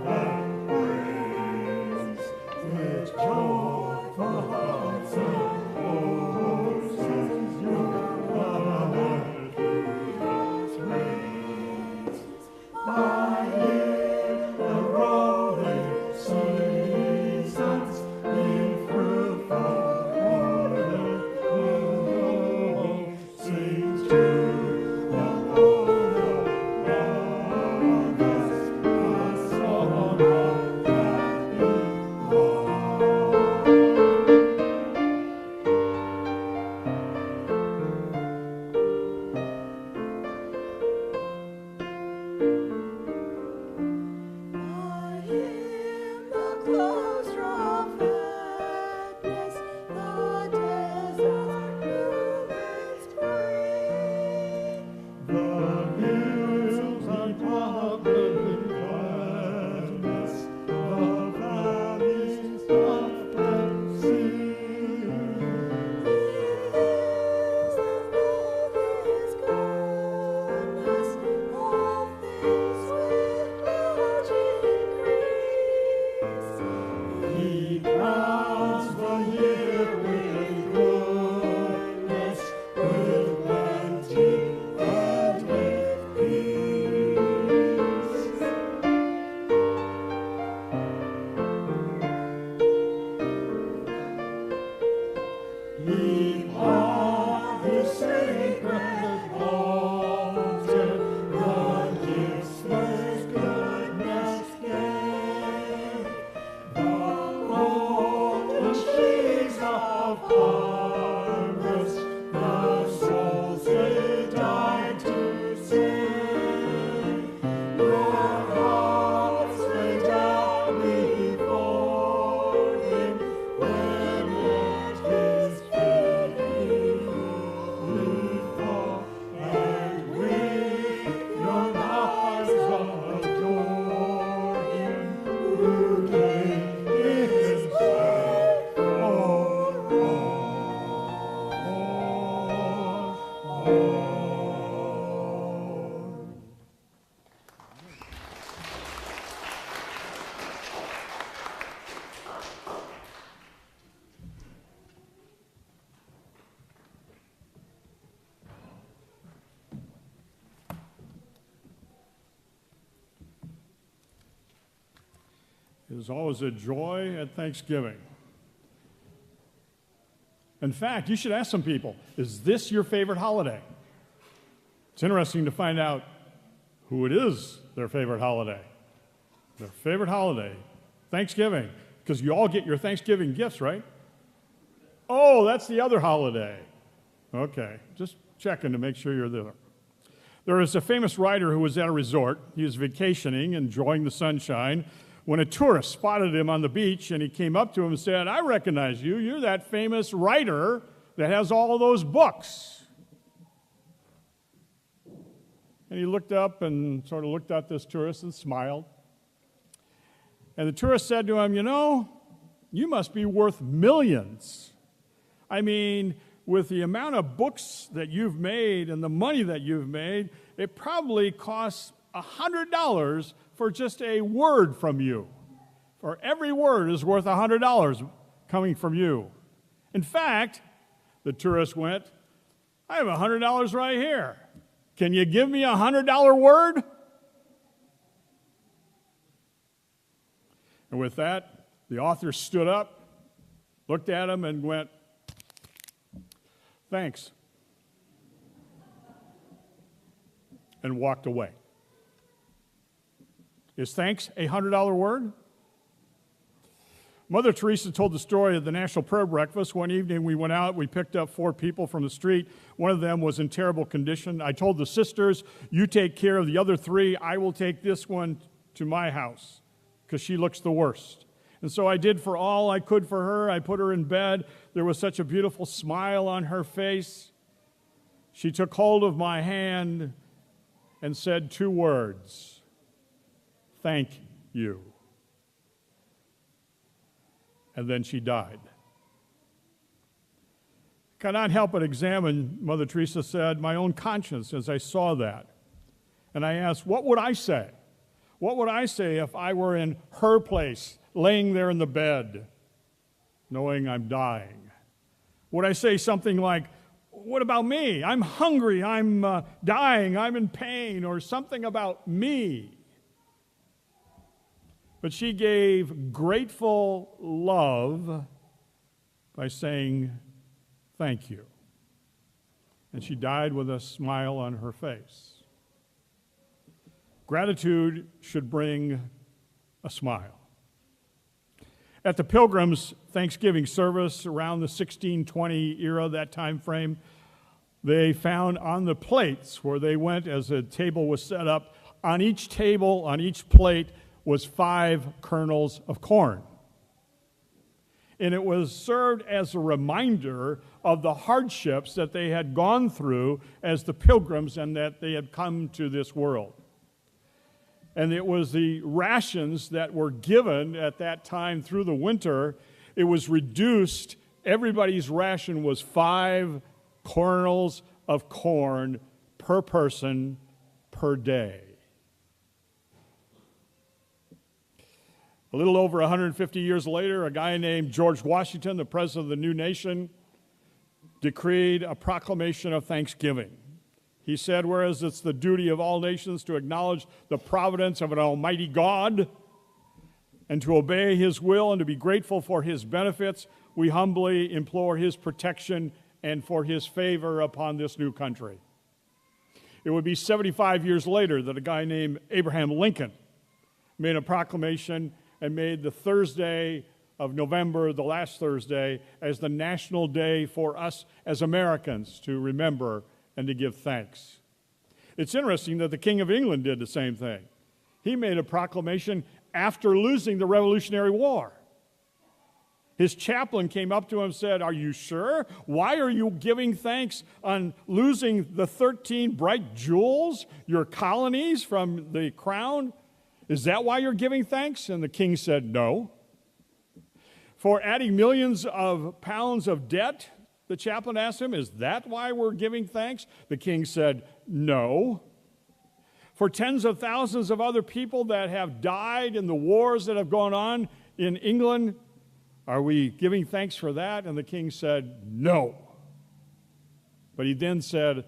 the praise, with joyful hearts and voices, you are worthy of praise. By him the rolling seasons in fruitful order grow. Sing to the Lord of harvest, a song of happy heart. By him the clouds drop gladness, the desert moonlights break. The hills are covered in gladness, the valleys of praise sing. He is the Lord is goodness, all things with large increase. He crowns the year with goodness, with plenty and with peace. He bought his sacred altar, the gifts his goodness gave. The golden sheaves of harvest, the souls he died to save. Their hearts lay down before him, when at his feet he would fall. And with young hearts adore him, who gave himself for all. It is always a joy at Thanksgiving. In fact, you should ask some people, "Is this your favorite holiday?" It's interesting to find out who it is their favorite holiday. Their favorite holiday, Thanksgiving, because you all get your Thanksgiving gifts, right? Oh, that's the other holiday. Okay, just checking to make sure you're there. There is a famous writer who was at a resort. He was vacationing, enjoying the sunshine, when a tourist spotted him on the beach, and he came up to him and said, "I recognize you. You're that famous writer that has all those books." And he looked up and sort of looked at this tourist and smiled. And the tourist said to him, "You know, you must be worth millions. I mean, with the amount of books that you've made and the money that you've made, it probably costs a hundred dollars for just a word from you. For every word is worth a hundred dollars coming from you." In fact, the tourist went, "I have a hundred dollars right here. Can you give me a hundred dollar word?" And with that, the author stood up, looked at him, and went, "Thanks," and walked away. Is thanks a hundred dollar word? Mother Teresa told the story at the National Prayer Breakfast. One evening we went out, we picked up four people from the street. One of them was in terrible condition. I told the sisters, "You take care of the other three. I will take this one to my house because she looks the worst." And so I did for all I could for her. I put her in bed. There was such a beautiful smile on her face. She took hold of my hand and said two words, "Thank you." And then she died. Cannot help but examine, Mother Teresa said, my own conscience as I saw that. And I asked, "What would I say? What would I say if I were in her place, laying there in the bed, knowing I'm dying?" Would I say something like, "What about me? I'm hungry, I'm uh, dying, I'm in pain," or something about me? But she gave grateful love by saying, "Thank you." And she died with a smile on her face. Gratitude should bring a smile. At the Pilgrims' Thanksgiving service around the sixteen twenty era, that time frame, they found on the plates where they went, as the table was set up, on each table, on each plate, was five kernels of corn. And it was served as a reminder of the hardships that they had gone through as the pilgrims and that they had come to this world. And it was the rations that were given at that time through the winter. It was reduced. Everybody's ration was five kernels of corn per person per day. A little over a hundred fifty years later, a guy named George Washington, the president of the new nation, decreed a proclamation of thanksgiving. He said, "Whereas it's the duty of all nations to acknowledge the providence of an almighty God and to obey his will and to be grateful for his benefits, we humbly implore his protection and for his favor upon this new country." It would be seventy-five years later that a guy named Abraham Lincoln made a proclamation and made the Thursday of November, the last Thursday, as the national day for us as Americans to remember and to give thanks. It's interesting that the King of England did the same thing. He made a proclamation after losing the Revolutionary War. His chaplain came up to him and said, "Are you sure? Why are you giving thanks on losing the thirteen bright jewels, your colonies from the crown? Is that why you're giving thanks?" And the king said, "No." "For adding millions of pounds of debt?" the chaplain asked him. "Is that why we're giving thanks?" The king said, "No." "For tens of thousands of other people that have died in the wars that have gone on in England, are we giving thanks for that?" And the king said, "No." But he then said,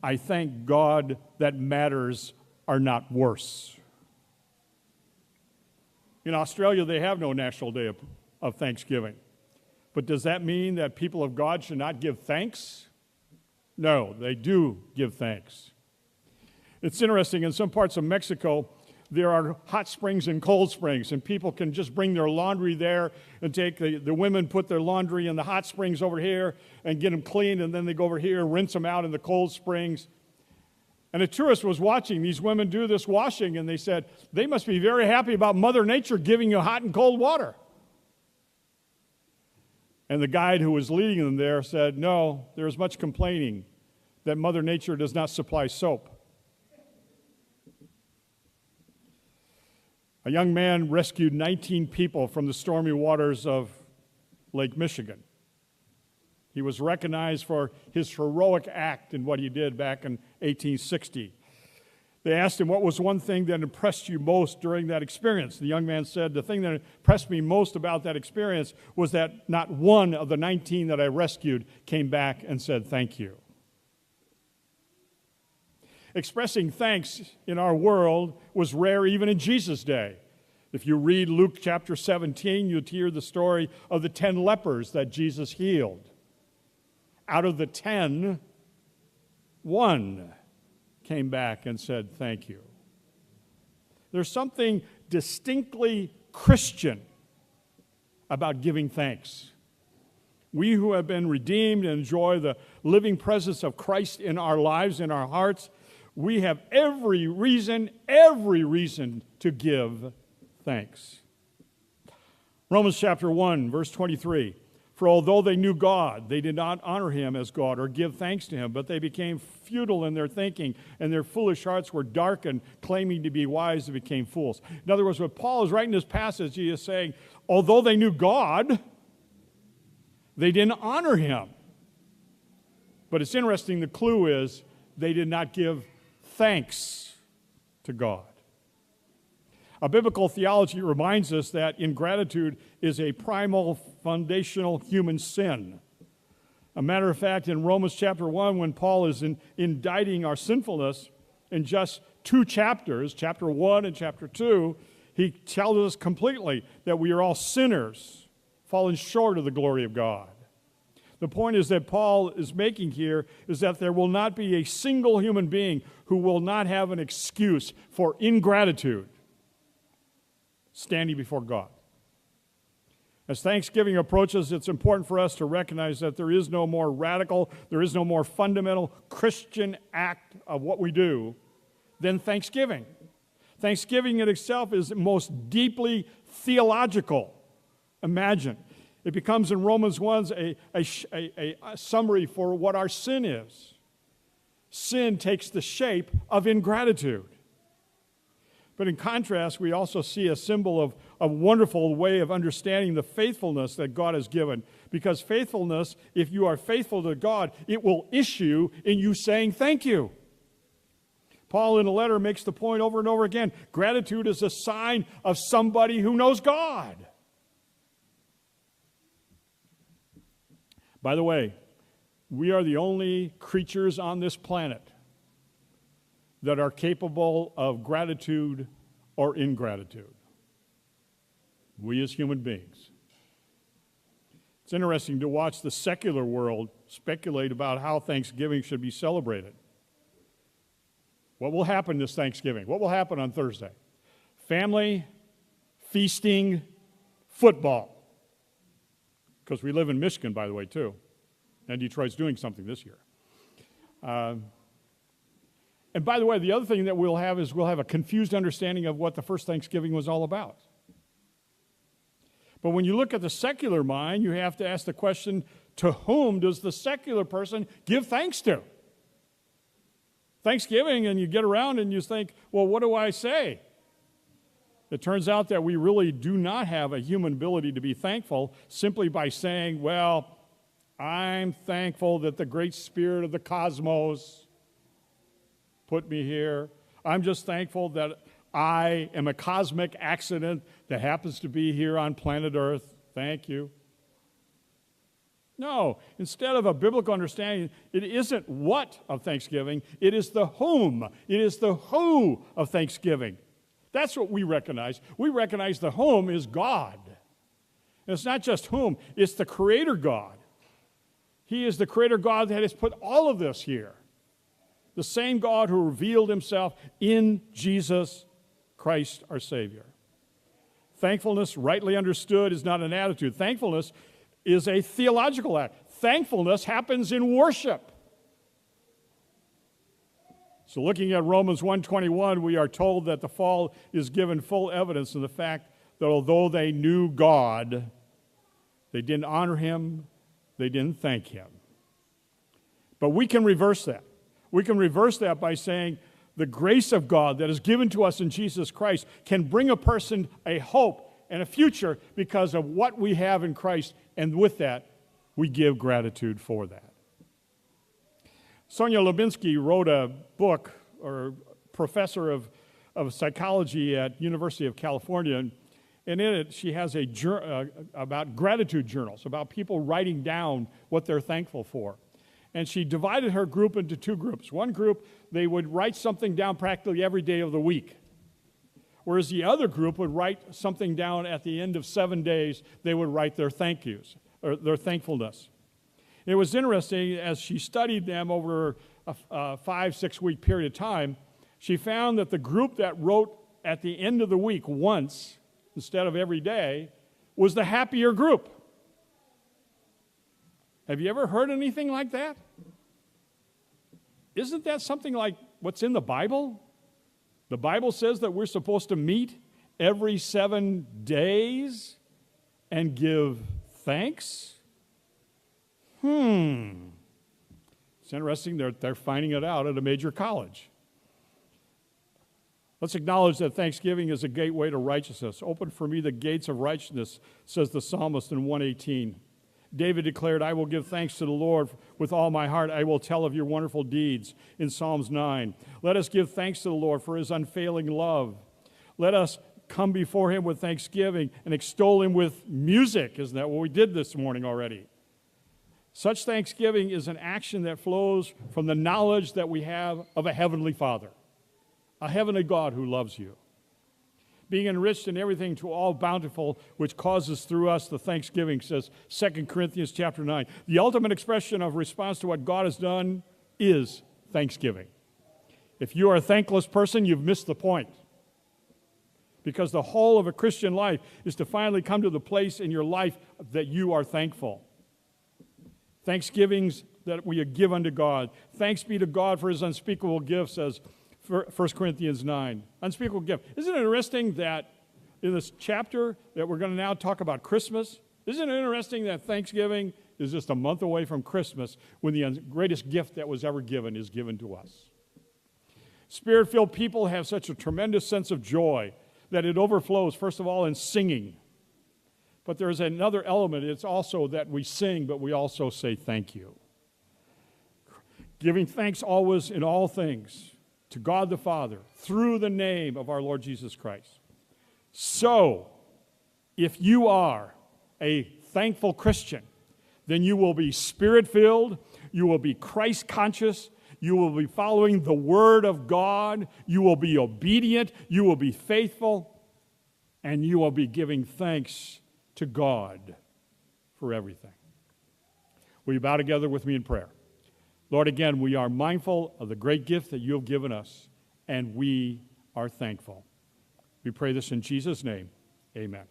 "I thank God that matters are not worse." In Australia, they have no National Day of, of Thanksgiving. But does that mean that people of God should not give thanks? No, they do give thanks. It's interesting, in some parts of Mexico, there are hot springs and cold springs, and people can just bring their laundry there and take the, the women put their laundry in the hot springs over here and get them clean, and then they go over here and rinse them out in the cold springs. And a tourist was watching these women do this washing, and they said, "They must be very happy about Mother Nature giving you hot and cold water." And the guide who was leading them there said, "No, there is much complaining that Mother Nature does not supply soap." A young man rescued nineteen people from the stormy waters of Lake Michigan. He was recognized for his heroic act in what he did back in eighteen sixty. They asked him, "What was one thing that impressed you most during that experience?" The young man said, "The thing that impressed me most about that experience was that not one of the nineteen that I rescued came back and said thank you." Expressing thanks in our world was rare even in Jesus' day. If you read Luke chapter seventeen, you'll hear the story of the ten lepers that Jesus healed. Out of the ten, one came back and said, "Thank you." There's something distinctly Christian about giving thanks. We who have been redeemed and enjoy the living presence of Christ in our lives, in our hearts, we have every reason, every reason to give thanks. Romans chapter one, verse twenty-three. "For although they knew God, they did not honor him as God or give thanks to him, but they became futile in their thinking, and their foolish hearts were darkened, claiming to be wise, they became fools." In other words, what Paul is writing in this passage, he is saying, although they knew God, they didn't honor him. But it's interesting, the clue is they did not give thanks to God. A biblical theology reminds us that ingratitude is a primal, foundational human sin. A matter of fact, in Romans chapter one, when Paul is in, indicting our sinfulness in just two chapters, chapter one and chapter two, he tells us completely that we are all sinners, fallen short of the glory of God. The point is that Paul is making here is that there will not be a single human being who will not have an excuse for ingratitude standing before God. As Thanksgiving approaches, it's important for us to recognize that there is no more radical, there is no more fundamental Christian act of what we do than thanksgiving. Thanksgiving in itself is most deeply theological. Imagine. It becomes in Romans one a, a, a, a summary for what our sin is. Sin takes the shape of ingratitude. But in contrast, we also see a symbol of a wonderful way of understanding the faithfulness that God has given. Because faithfulness, if you are faithful to God, it will issue in you saying thank you. Paul in a letter makes the point over and over again, gratitude is a sign of somebody who knows God. By the way, we are the only creatures on this planet that are capable of gratitude or ingratitude. We as human beings. It's interesting to watch the secular world speculate about how Thanksgiving should be celebrated. What will happen this Thanksgiving? What will happen on Thursday? Family, feasting, football. Because we live in Michigan, by the way, too. And Detroit's doing something this year. Um, and by the way, the other thing that we'll have is we'll have a confused understanding of what the first Thanksgiving was all about. But when you look at the secular mind, you have to ask the question, to whom does the secular person give thanks to? Thanksgiving, and you get around and you think, "Well, what do I say?" It turns out that we really do not have a human ability to be thankful simply by saying, "Well, I'm thankful that the great spirit of the cosmos put me here. I'm just thankful that I am a cosmic accident that happens to be here on planet Earth. Thank you." No, instead of a biblical understanding, it isn't what of Thanksgiving, it is the whom, it is the who of Thanksgiving. That's what we recognize. We recognize the whom is God. And it's not just whom, it's the Creator God. He is the Creator God that has put all of this here. The same God who revealed himself in Jesus Christ, our Savior. Thankfulness, rightly understood, is not an attitude. Thankfulness is a theological act. Thankfulness happens in worship. So looking at Romans one twenty-one, we are told that the fall is given full evidence in the fact that although they knew God, they didn't honor him, they didn't thank him. But we can reverse that. We can reverse that by saying, The grace of God that is given to us in Jesus Christ can bring a person a hope and a future because of what we have in Christ, and with that, we give gratitude for that. Sonja Lyubomirsky wrote a book, or professor of, of psychology at University of California, and in it she has a jour- uh, about gratitude journals, about people writing down what they're thankful for. And she divided her group into two groups. One group, they would write something down practically every day of the week. Whereas the other group would write something down at the end of seven days, they would write their thank yous, or their thankfulness. It was interesting, as she studied them over a, a five, six week period of time, she found that the group that wrote at the end of the week once instead of every day was the happier group. Have you ever heard anything like that? Isn't that something like what's in the Bible? The Bible says that we're supposed to meet every seven days and give thanks. Hmm. It's interesting, they're, they're finding it out at a major college. Let's acknowledge that thanksgiving is a gateway to righteousness. "Open for me the gates of righteousness," says the psalmist in one eighteen. David declared, "I will give thanks to the Lord with all my heart. I will tell of your wonderful deeds," in Psalms nine. Let us give thanks to the Lord for his unfailing love. Let us come before him with thanksgiving and extol him with music. Isn't that what we did this morning already? Such thanksgiving is an action that flows from the knowledge that we have of a heavenly Father, a heavenly God who loves you. Being enriched in everything to all bountiful, which causes through us the thanksgiving, says Second Corinthians chapter nine. The ultimate expression of response to what God has done is thanksgiving. If you are a thankless person, you've missed the point. Because the whole of a Christian life is to finally come to the place in your life that you are thankful. Thanksgivings that we give unto God. "Thanks be to God for his unspeakable gift," says First Corinthians nine. Unspeakable gift. Isn't it interesting that in this chapter that we're gonna now talk about Christmas, isn't it interesting that Thanksgiving is just a month away from Christmas when the un- greatest gift that was ever given is given to us? Spirit-filled people have such a tremendous sense of joy that it overflows, first of all, in singing. But there's another element. It's also that we sing, but we also say thank you. Giving thanks always in all things to God the Father through the name of our Lord Jesus Christ. So, if you are a thankful Christian, then you will be spirit-filled, you will be Christ-conscious, you will be following the Word of God, you will be obedient, you will be faithful, and you will be giving thanks to God for everything. Will you bow together with me in prayer? Lord, again, we are mindful of the great gift that you have given us, and we are thankful. We pray this in Jesus' name. Amen.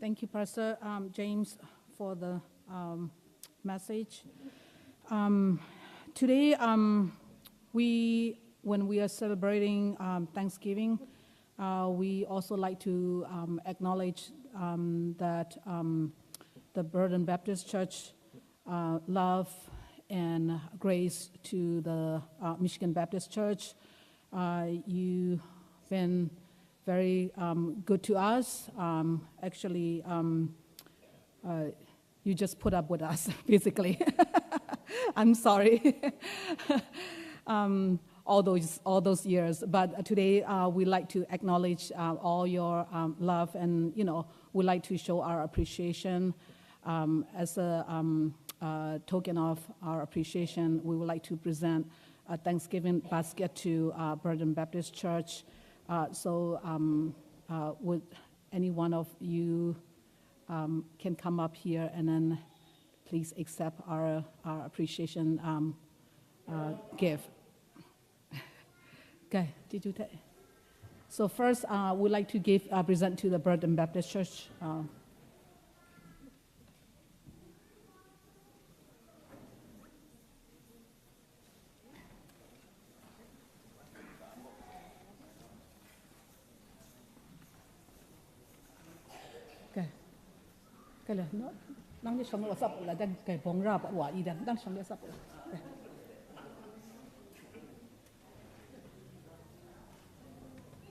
Thank you, Pastor, um, James, for the, um, message. Um, today, um, we, when we are celebrating, um, Thanksgiving, uh, we also like to, um, acknowledge, um, that, um, the Burden Baptist Church, uh, love and grace to the, uh, Michigan Baptist Church. Uh, you've been very, um, good to us. Um, actually, um, uh, you just put up with us, basically. I'm sorry. Um, all those, all those years. But today, uh, we like to acknowledge, uh, all your, um, love, and, you know, we like to show our appreciation. Um, as a, um, uh, token of our appreciation, we would like to present a Thanksgiving basket to, uh, Burden Baptist Church. Uh, so, um, uh, would any one of you, um, can come up here and then please accept our, our appreciation, um, uh, gift. Okay, did you take? So first, uh, we'd like to give, uh, present to the Burden Baptist Church. Uh, Nang de shawng de WhatsApp u la, dan kai bawng ra wa i dan, dan shawng de WhatsApp u la.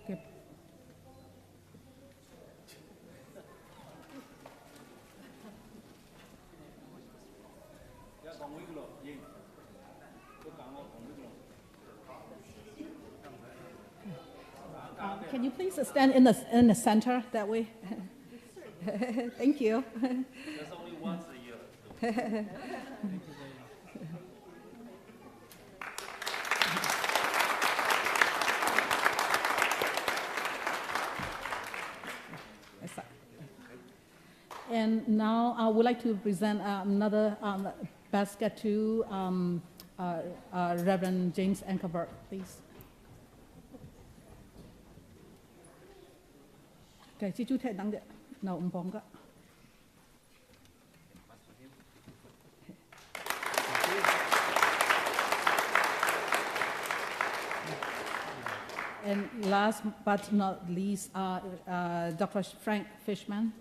Okay. Uh, can you please stand in the, in the center that way? Thank you. That's only once a year. And now I would like to present, uh, another, um, basket to, um, uh, uh, Reverend James Ankerberg, please. Okay, chyeju hte nang de, nau nbawng ga. And last but not least, uh, uh, Doctor Frank Fishman.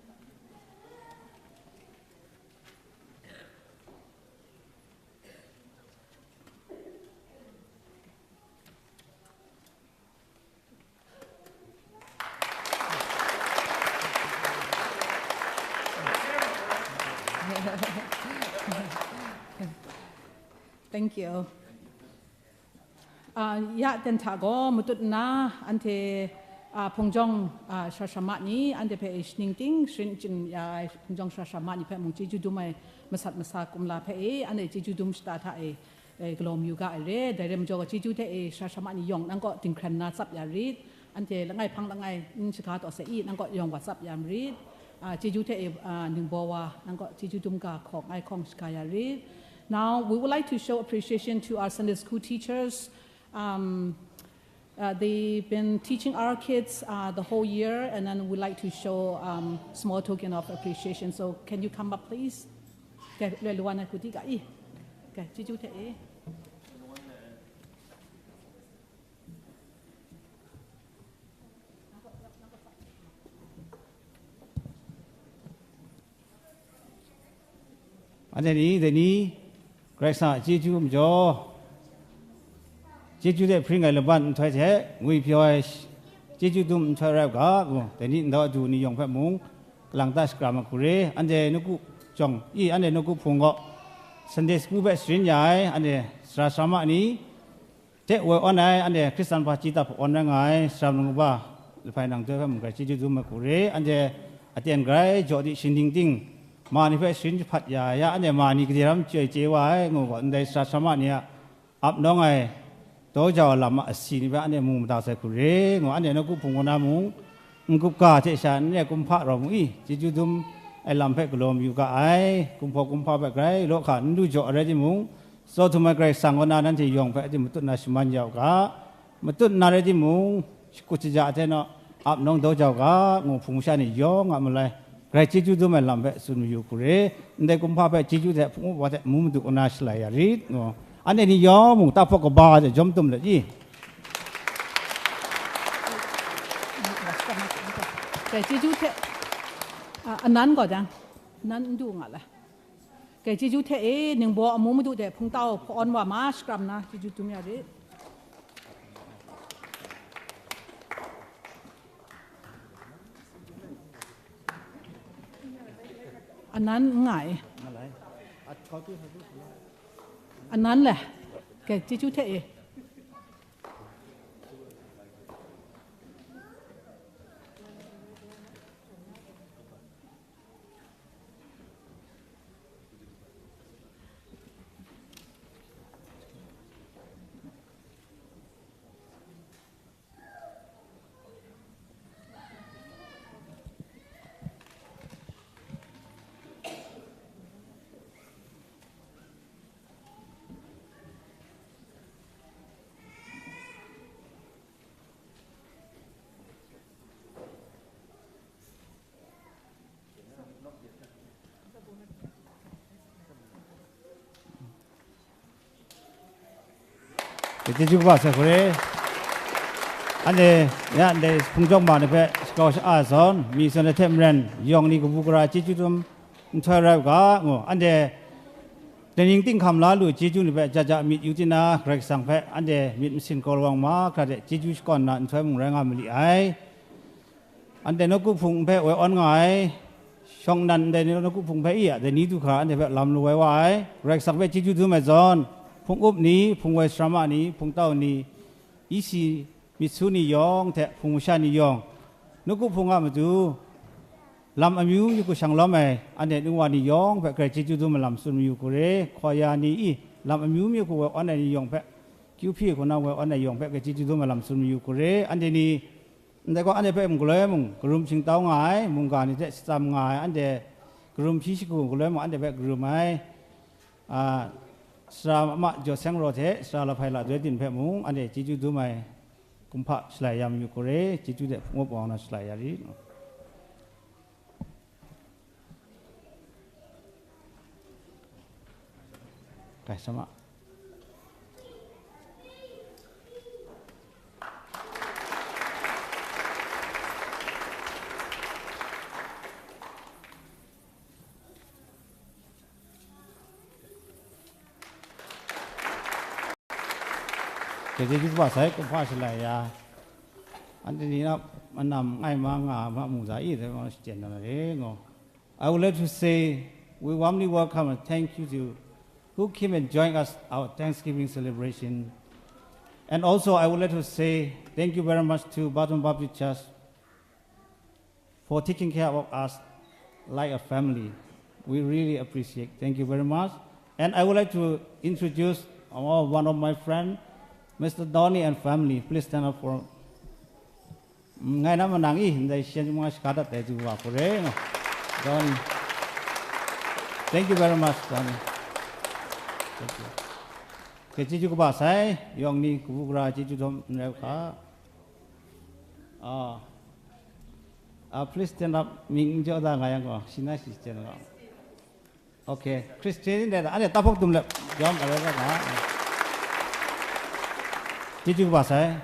Thank you. Uh, ya ten hta gaw matut nna, anhte, uh, hpung jawng, uh, sara sara ma ni, anhte hpe e shaning ting sharin chyin ya ai hpung jawng sara sara ma ni hpe mung chyeju dum ai masat masa kumla hpe e, anhte chyeju dum shata hta e, e, galaw mayu ga ai re. Dai re majaw gaw, chyeju hte e sara sara ma ni yawng nang kaw dinghkren nna tsap ya rit. Anhte langai hpang langai n shaga taw se i, nang kaw yawng wa tsap ya marit. Ah, chyeju hte e, ah, ningbaw wa, nang kaw chyeju dum ga hkawng ai hkawng shaga ya rit. Now, we would like to show appreciation to our Sunday school teachers. Um, uh, they've been teaching our kids, uh, the whole year, and then we'd like to show, um, small token of appreciation. So, can you come up, please? Okay, loi loi wa na kuti ga i. Okay, chyeju hte e. Anhte ni, dai ni, Karai Kasang a chyeju majaw, chyeju hte hpring ai laban nhtoi hte ngwipyaw ai chyeju dum nhtoi rai u ga, ngu, dai ni ndau adu ni yawng hpe mung, kalang ta shakram ai hku re, anhte nawku jawng i, anhte nawku hpung gaw, Sunday school hpe sharin ya ai, anhte sara sara ma ni, hte woi awn ai, anhte Hkristan hpa chyi tap awn rai nga ai, saram lamu ba, lahpai nang doi hpe mung grai chyeju dum ai hku re, anhte aten grai jaw di shingding ting, ma ni hpe sharin jahpat ya ya, anhte ma ni gade ram chyoi chye wa ai, ngu gaw, ndai sara sara ma ni a ap nawng ai, daw jau ai lam a asi ni hpe anhte mu mada sai hku re, ngu, anhte nawku hpung kaw na mung, n-gup ga hte sha n re kumhpa rawng u i, chyeju dum ai lam hpe galaw mayu ga ai, kumhpaw kumhpa hpe grai law hka n lu jaw ai rai timung, Tsaw htum ai Karai Kasang kaw na nanhte yawng hpe matut na shaman ya u ga, matut na rai timung, shakut shaja hte naw ap nawng daw jau ga, ngu hpung masha ni yawng a malai, grai chyeju dum ai lam hpe tsun mayu hku re, ndai kumhpa hpe chyeju hte hpung up wa hte mu madu kaw na shalai ya rit, ngu. Anhte ni yawng mung tahpawk kaba hte jawm tum let i. Grai chyeju hte, a, anan gaw dang, nan n du nga la. Grai chyeju hte e, ningbaw amu madu de hpungtau hpa-awn wa ma, shakram na chyeju dum ya rit. Anan n nga e. Anan le. Grai chyeju hte e. Chyeju kaba sai hku re. Anhte ya ndai hpung jawng ma ni hpe shakau sha-a zawn, myi zawn ai hte maren, yawng ni kabu gara chyeju dum nhtoi rai u ga, ngu, anhte daning tinghkam la lu chyeju ni hpe jaja myit yu tina, Karai Kasang hpe anhte myit masin kau lawang ma hkra de chyeju shakawn na nhtoi mung rai nga ma li ai. Anhte nawku hpung hpe woi awn nga ai, shawng nnan ndai ni nawku hpung hpe i a dai ni du hkra anhte hpe lam lu ai wa ai, Karai Kasang hpe chyeju dum ai zawn, hpung up ni, hpung woi sara ma ni, hpung tau ni, isi myit su ni yawng hte hpung masha ni yawng, nawku hpung a matu lam amyu myu hku shang lawm ai, anhte nu wa ni yawng hpe grai chyeju dum ai lam tsun mayu hku re, hkawa ya ni i, lam amyu myu hku woi awn ai ni yawng hpe, kyu hpyi hku na woi awn ai yawng hpe grai chyeju dum ai lam tsun mayu hku re, anhte ni, ndai gaw anhte hpe mung galoi mung, karum shingtau nga ai, mungga ni hte shatsam nga ai, anhte karum hpyi shagu galoi mung, anhte hpe karum ai, a, Sara Ama Jaw Seng Raw hte Sara Lahpai La Doi Din hpe mung, anhte chyeju dum ai kumhpa shalai ya mayu hku re, chyeju de hpung up wa na shalai ya rit. Kai sama. Grai chyeju kaba sai, kumhpa shalai ya. Anhte ni na manam ngai ma nga ma mu za i, dai ma shachyen na re ngo. I would like to say we warmly welcome and thank you to who came and joined us our Thanksgiving celebration. And also I would like to say thank you very much to Batum Baptist Church for taking care of us like a family. We really appreciate. Thank you very much. And I would like to introduce our, one of my friend, Mister Donny and family. Please stand up for. Mm, ngai na manang i, ndai shen mung shaka dat dai tu wa hku re no. Donny. Thank you very much, Donny. Thank you. Grai chyeju kaba sai, yawng ni kabu gara chyeju dum n rai u hka. Ah. Ah, please stand up. Ming n jaw da nga yang gaw, shi na shi stand up. Okay, Christian ni dai da, anhte tahpawk dum lep, yawm arai da nga. Chyeju kaba sai.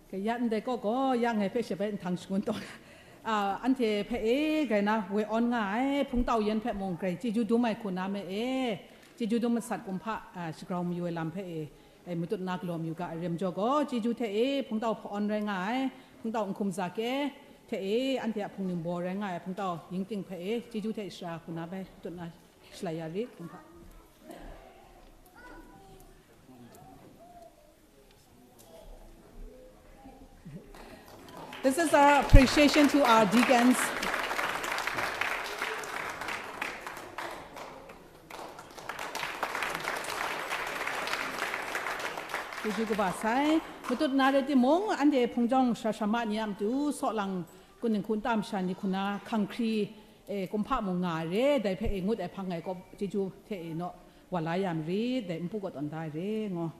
Kaya ndai kaw gaw, ya ngai hpe she bai nhtang shangun taw, a, anhte hpe e, grai na woi awn nga ai, hpungtau yan hpe mung grai chyeju dum ai hku na me e, chyeju dum masat kumhpa, a, shagrau mayu ai lam hpe e, e, matut na galaw mayu ga ai rem jaw gaw, chyeju hte e, hpungtau hpa awn rai nga ai, hpungtau nhkum zak e, hte e, anhte a hpung ningbaw rai nga ai, hpungtau yingting hpe e, chyeju hte shara hku na bai matut na shalai ya rit, kumhpa. This is our appreciation to our deacons. Chyeju kaba sai, matut na rai timung, anhte hpung jawng sara sara ma ni a matu, sawlang kun dinghku nta masha ni hku na hkanghkri, e, kumhpa mung nga ai re, dai hpe e ngut ai hpang ngai gaw chyeju hte e naw wa la ya marit, dai npu kaw tawn da ai re, ngo.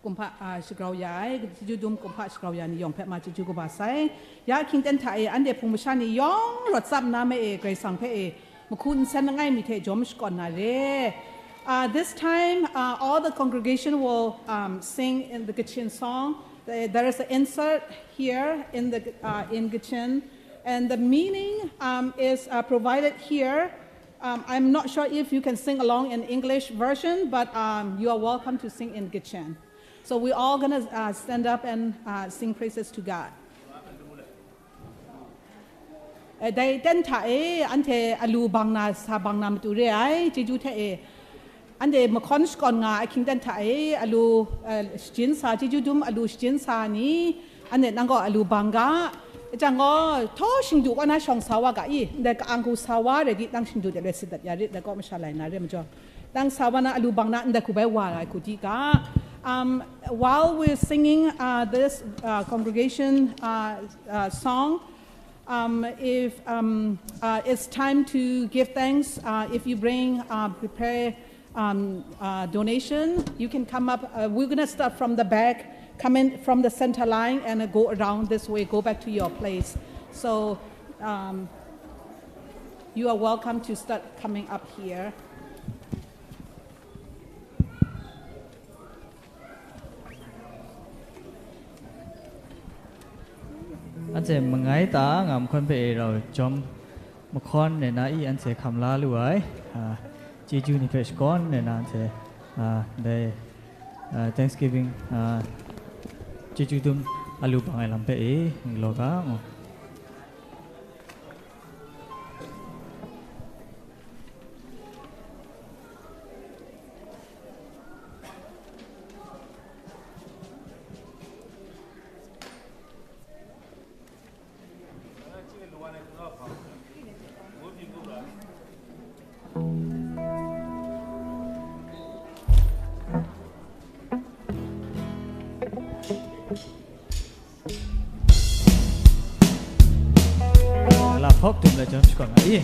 Kumhpa, a, shagrau ya ai, chyeju dum kumhpa shagrau ya ni yawng hpe ma chyeju kaba sai. Ya hkying ten hta e, anhte hpung masha ni yawng rawt tsap nna ma e, Karai Kasang hpe e, mahku nsen langai mi hte jawm shakawn na re. Uh, this time, uh, all the congregation will, um, sing in the Kachin song. There there is an insert here in the, uh, in Kachin, and the meaning, um, is, uh, provided here. Um, I'm not sure if you can sing along in English version, but, um, you are welcome to sing in Kachin. So we're all gonna, uh, stand up and, uh, sing praises to God. Eh, dai ten hta e, anhte alu bang na, sa bang na matu re ai, chyeju hte e. Anhte mahkawn shakawn nga ai hkying ten hta e, alu, eh, shajin sa, chyeju dum alu shajin sa ni, anhte nang gaw alu bang ga. Jang gaw, htaw shingdu kaw na shawng sa wa ga i, ndai ka-ang hku sa wa rai di, nang shingdu de loi sit dat ya rit, dai kaw masha lai na re majaw. Nang sa wa na alu bang na, ndai hku bai wa ai hku di ga. Um, while we're singing, uh, this, uh, congregation, uh, uh, song, um, if, um, uh, it's time to give thanks, uh, if you bring, uh, prepare, um, uh, donation, you can come up. Uh, we're gonna start from the back, come in from the center line, and, uh, go around this way, go back to your place. So, um, You are welcome to start coming up here. Anhte mangai ta nga mahkawn hpe e rau jawm mahkawn nna i anhte hkam la lu ai, a, chyeju ni hpe shakawn nna anhte, a, dai, a, Thanksgiving, a, chyeju dum a lu bang ai lam hpe e galaw ga. Gala hpawp dum la jawm shakawn ai.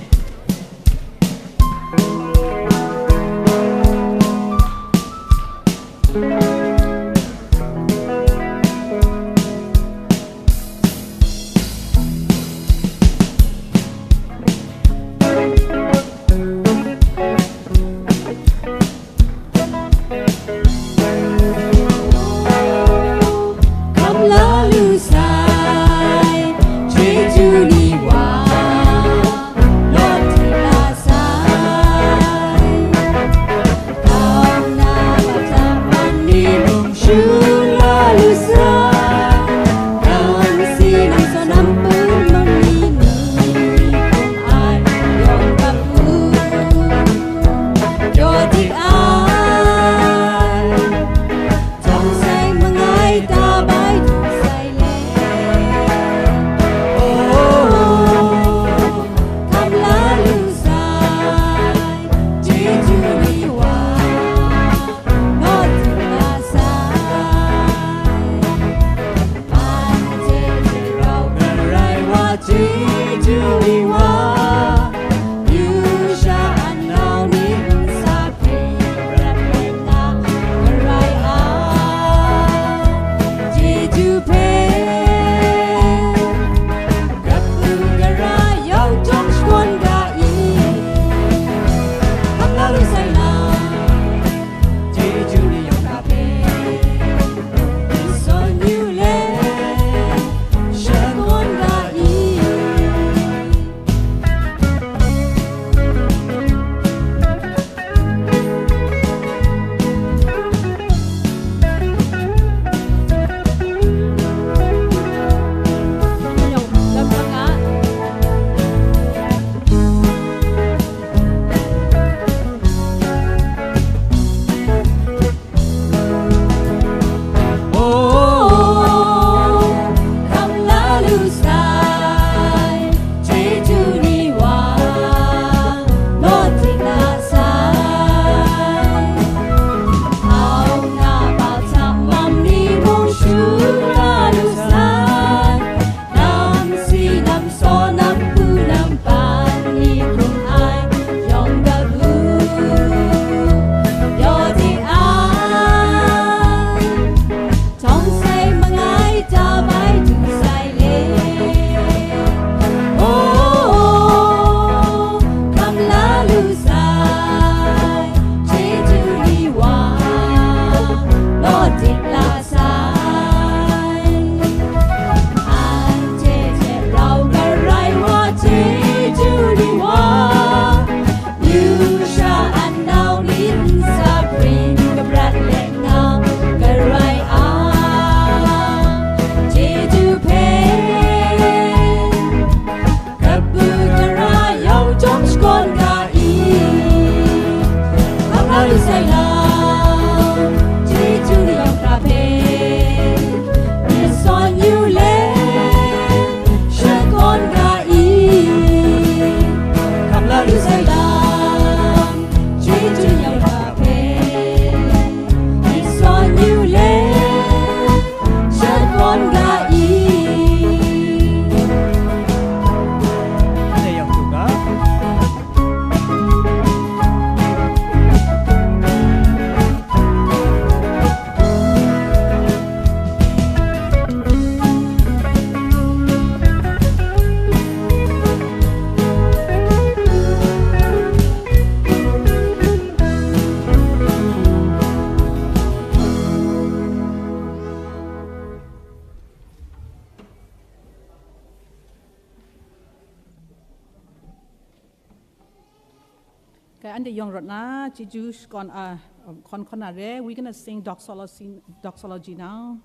Kai, anhte yawng rawt na, chyeju shakawn a, hkawn hkawn na re, we're gonna sing doxology, doxology now.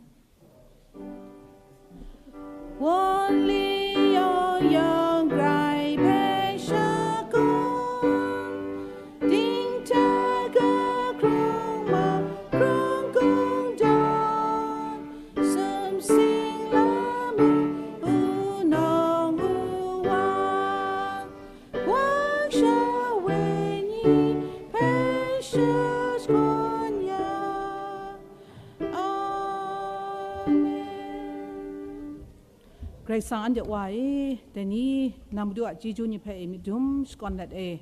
Wunli yawng yawng Karai hpe shakawn, dingta ga hkrung ma hkrung kungdawn, sumsing lamu, wunawng wuwa, Wa sha wenyi hpe shakawn ya. Amen. Karai Kasang, anhte Wa e, dai ni nang Madu a chyeju ni hpe e myit dum shakawn let e,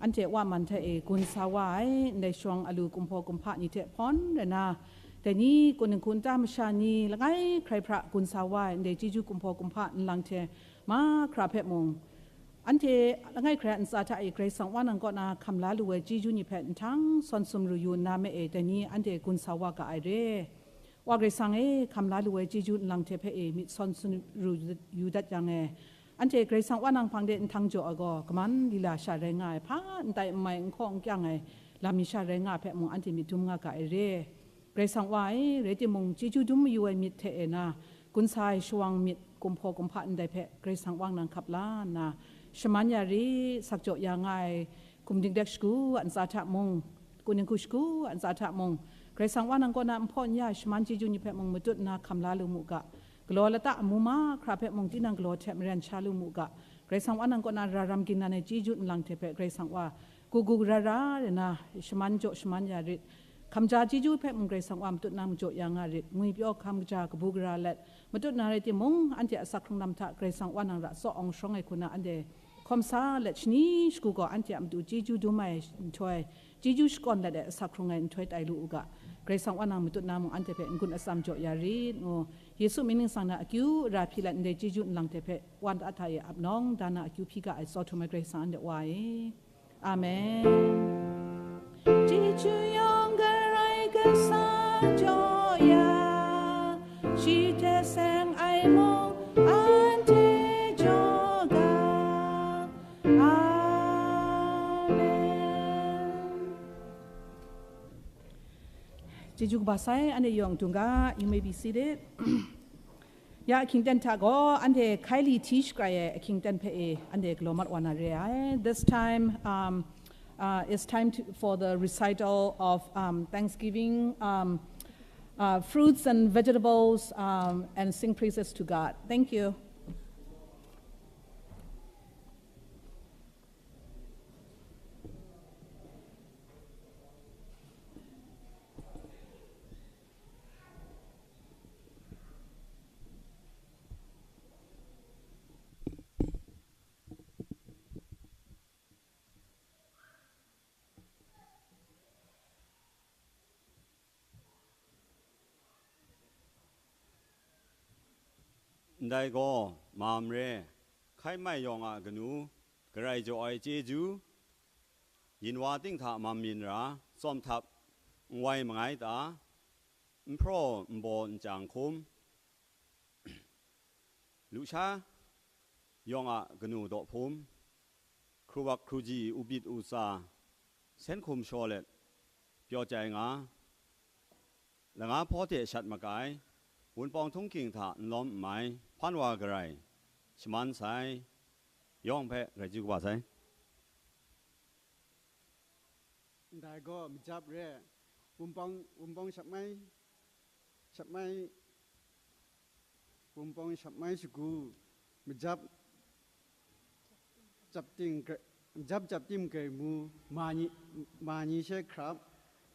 anhte Wa man hte e gun sa wa ai, ndai shawng alu kumhpaw kumhpa ni hte hpawn rai na, dai ni kaning hku nta masha ni langai hkrai hpra gun sa wa ai, ndai chyeju kumhpaw kumhpa nlang hte mahkra hpe mung, anhte langai hkrai a ntsa hta e Karai Kasang Wa nang kaw na hkam la lu ai chyeju ni hpe nhtang sawn sumru yu nna me e, dai ni anhte gun sa wa ga ai re. Wa Karai Kasang e, hkam la lu ai chyeju nlang hte hpe e myit sawn sumru yu dat yang e, anhte Karai Kasang Wa nang hpang de nhtang jaw ai gaw, kaman lila sha rai nga ai, hpa n tai n mai, n hkaw n kyang ai lam mi sha rai nga ai hpe mung, anhte myit dum nga ga ai re. Karai Kasang Wa e, rai timung, chyeju dum mayu ai myit hte e na, gun sa ai shawang myit kumhpaw kumhpa ndai hpe Karai Kasang Wa nang hkap la nna, shaman ya rit, sakjaw ya nga ai gumdingdek shagu a ntsa hta mung, kaning hku shagu a ntsa hta mung, Karai Kasang Wa nang kaw na nhpaw n ya ai shaman chyeju ni hpe mung matut nna hkam la lu mu ga, galaw lata amu mahkra hpe mung tinang galaw hte maren sha lu mu ga, Karai Kasang Wa nang kaw na ra ram ginnan ai chyeju nlang hte hpe Karai Kasang Wa, kagu gara ra rai na, shaman jaw shaman ya rit. Hkamja chyeju hpe mung Karai Kasang Wa matut na majaw ya nga rit. Ngwi pyaw hkam kaja kabu gara let, matut na rai timung, anhte a asak hkrung lam hta Karai Kasang Wa nang ra tsaw awng sharawng ai hku na anhte hkawm sa let, shani shagu gaw anhte a matu chyeju dum ai nhtoi, chyeju shakawn let ai asak hkrung ai nhtoi tai lu u ga, Karai Kasang Wa nang matut na mung anhte hpe n-gun atsam jaw ya rit ngu, Yesu mying ningsang na akyu ara hpyi let ndai chyeju nlang hte hpe Wa nta hta e ap nawng da na akyu hpyi ga ai tsaw htum ai Karai Kasang anhte Wa e. Amen. Chyeju yawng Karai Kasang jaw ya, shi hte seng ai mung anhte jaw ga. Amen. Chyeju kaba sai, anhte yawng dung ga, you may be seated. Ya, ahkying ten hta gaw, anhte hkai li hti shakrai ai ahkying ten hpe e, anhte galaw mat wa na re ai. This time, um, uh, it's time to, for the recital of, um, Thanksgiving, um, uh, fruits and vegetables, um, and sing praises to God. Thank you. Ndai gaw, mam re, hkai mai yawng a kanu, Karai jaw ai chyeju, yin wa ting hta mam yin ra, tsawm htap, n wai mangai ta, n hpraw n baw n chyang hkum, lusha yawng a kanu daw hpum, hkruwak hkruji ubit usa, sen hkum shaw let, pyaw chyai nga, langa hpaw hte shat makai, wunpawng htunghking hta n lawm n mai, hpan wa garai, shaman sai, yawng hpe grai chyeju kaba sai. Ndai gaw majap re, wunpawng, wunpawng shap mai, shap mai, wunpawng shap mai shagu, majap, jap ting gra-, majap jap tim grai mu, ma ni, ma ni she hkrap,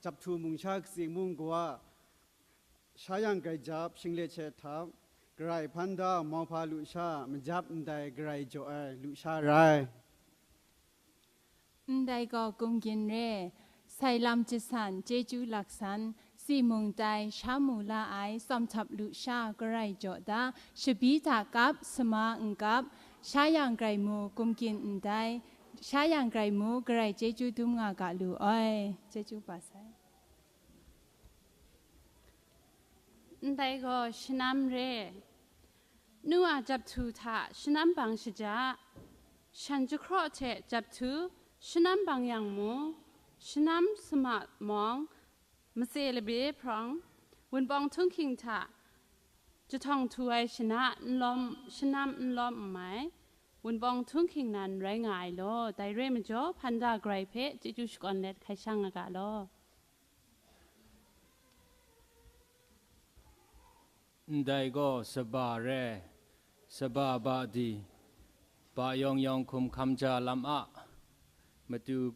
jap htu mung sha katsing mung kawa, sha yang grai jap, shinglet she htap, garai hpan da, mauhpa lusha, majap ndai garai jaw ai lusha rai. Ndai gaw gumgyin re, sai lam jasan, chyeju laksan, si mung tai, sha mu la ai, tsawm htap lusha, garai jaw da, shabi hta kap, sama n kap, sha yang grai mu, gumgyin ndai, sha yang grai mu, garai chyeju dum nga ga lu ai. Chyeju kaba sai. Ndai gaw shanam re. Nu a jap htu hta shanam bang shaja, shan jahkraw hte jap htu, Shanam bang yang mu, shanam sama mawng, matse labe hprawng, wunpawng htunghking hta jahtawng htu ai shana n lawm, shanam n lawm n mai, wunpawng htunghking nan rai nga ai law, dai re ai majaw, hpan da garai hpe chyeju shakawn let hkai shang nga ga law. Ndai gaw saba re, saba ba di, ba yawng yawng hkum hkam ja lam a, matu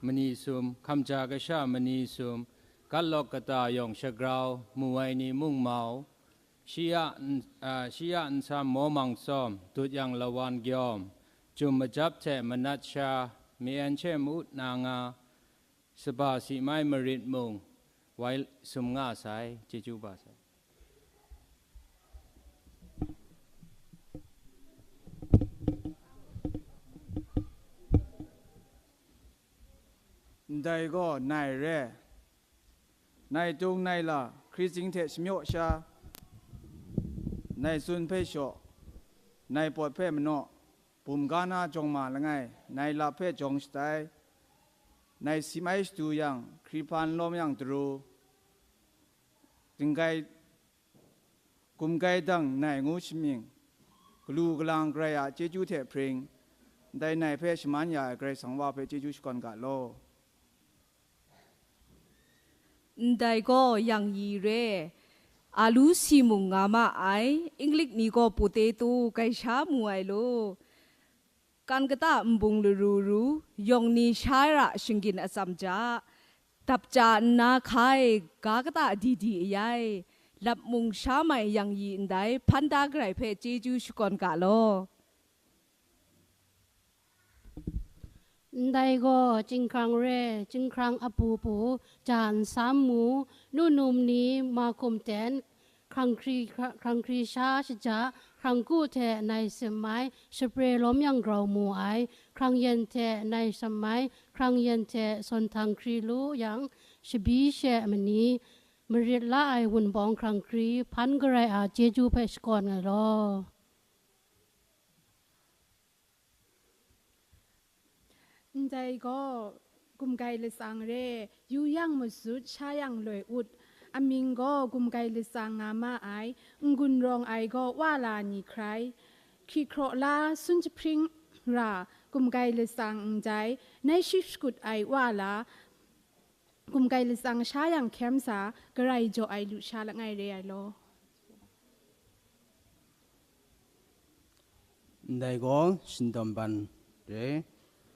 mani sum, hkam ja kasha mani sum, katlawk kata yawng shagrau, mu ai ni mung mau, shi ya n-, a, shi ya nsam maw mang tsawm, dut yang lawan gyawm, jum majap hte manat sha, mayan she ma-ut na nga, saba si mai marit mung, wai sum nga sai, chyeju ba sai. Ndai gaw nai re. Nai tung nai la, hkrizing hte shamyaw sha, nai tsun hpe shaw, nai pawt hpe manaw, bum ga na jawng ma langai, nai lap hpe jawng shatai, nai si mai shadu yang, hkri hpan lawm yang daru, dinggai, gumgai dang nai ngu shamying, galu galang Karai a chyeju hte hpring, ndai nai hpe shaman ya ai Karai Kasang Wa hpe chyeju shakawn ga law. Ndai gaw yang yi re, alu si mung nga ma ai, Inglik ni gaw potato gai sha mu ai law. Kan kata nbung laru ru, yawng ni sha ra shinggyim atsam ja, dap ja nna hkai, ga kata di di ayai, lap mung sha mai yang yi ndai, hpan da garai hpe chyeju shakawn ga law. Ndai gaw chyinghkrang re, chyinghkrang apu pu, ja nsam mu, nu num ni ma hkum ten, hkrang hkri, hkra-, hkrang hkri sha shaja, hkrang ku hte nai sim ai, shapre lawm yang grau mu ai, hkrang yen hte nai sam ai, hkrang yen hte sawn htang hkri lu yang, shabi she mani, marit la ai wunpawng hkrang hkri, hpan garai a chyeju hpe shakawn ai law. Ndai gaw, gumgai latsang re, yu yang mazut, sha yang loi ut, amying gaw gumgai latsang nga ma ai, n-gun rawng ai gaw wa la ni hkrai, hkri hkraw la, sun jahpring ra, gumgai latsang ndai, nai shi shakut ai wa la, gumgai latsang sha yang hkyen sa, garai jaw ai lusha langai re ai law. Ndai gaw shindawm ban re,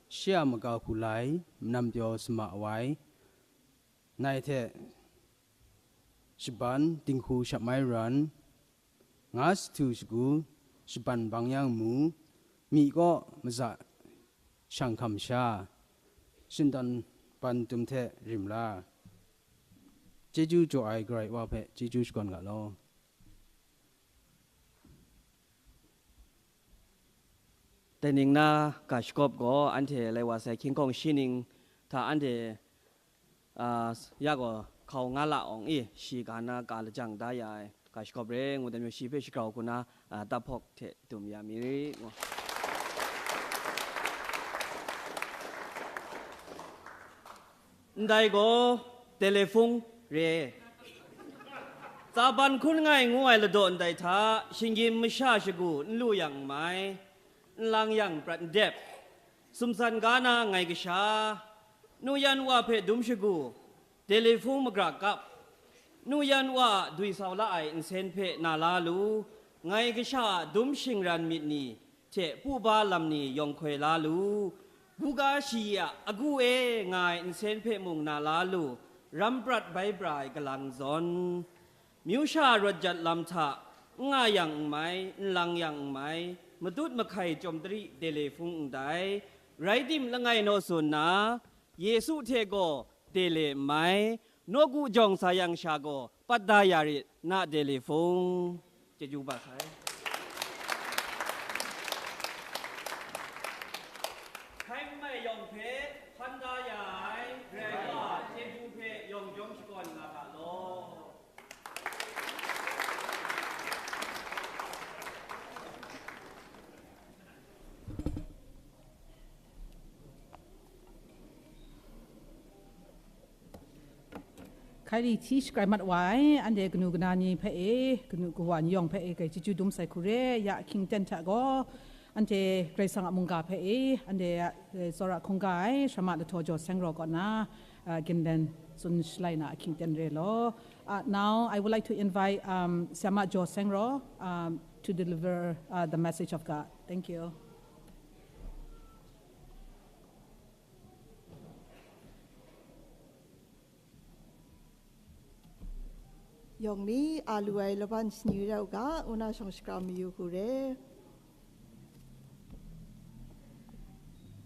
shi a maga hku lai, manam pyaw sama wai, nai hte shaban dinghku shap mai ran, nga sahtu shagu, shaban bang yang mu, myi kaw maza shang hkam sha, shindawm ban tum hte rim la, chyeju jaw ai Karai Wa hpe chyeju shakawn ga law. Dai ning na ga shagawp gaw anhte lai wa sai hkying hkawng shi ning hta anhte, a, ya gaw hkau nga la awng i, shi ga na ga lajang da ya ai ga shagawp re ngu dan majaw, shi hpe shagrau hku na, a, taphawk hte dum ya mi ri ngu. Ndai gaw telefung re. Tsaban hkun ngai ngu ai ladaw ndai hta, shinggyim masha shagu n lu yang n mai, n lang yang prat n dep, sumsan ga na ngai kasha, nu yan wa hpe dum shagu, telefung magra kap, nu yan wa a dwi sau la ai nsen hpe na la lu, ngai kasha a dum shingran myit ni, hte pu ba lam ni yawng hkoi la lu, buga shayi a agu e nga ai nsen hpe mung na la lu, ram prat bai bra ai galang zawn, myu sha rawt jat lam hta, n nga yang n mai, n lang yang n mai, matut mahkai chyawm tari dele hpung ndai, rai tim langai naw tsun na, Yesu hte gaw dele n mai, nawku jawng sa yang sha gaw, pat da ya rit, na dele hpung. Chyeju ba sai. Hkai n mai yawng hpe hpan da ya ai Karai Wa a chyeju hpe yawng jawm shakawn nga ga law. Hkrai li hti shakrai mat wa ai, anhte kanu kana ni hpe e, kanu kawa ni yawng hpe e, grai chyeju dum sai hku re, ya ahkying aten hta gaw, anhte Karai Kasang a mungga hpe e, anhte a, eh, tsawra hkungga ai, Sharma Lahtaw Jaw Seng Raw kaw na, uh, ginlen tsun shalai na ahkying aten re law. Uh, now, I would like to invite, um, Sharma Jaw Seng Raw, um, to deliver, uh, the message of God. Thank you. Yawng mi a lu ai laban shani rau ga, ngu na shawng shakram mayu hku re.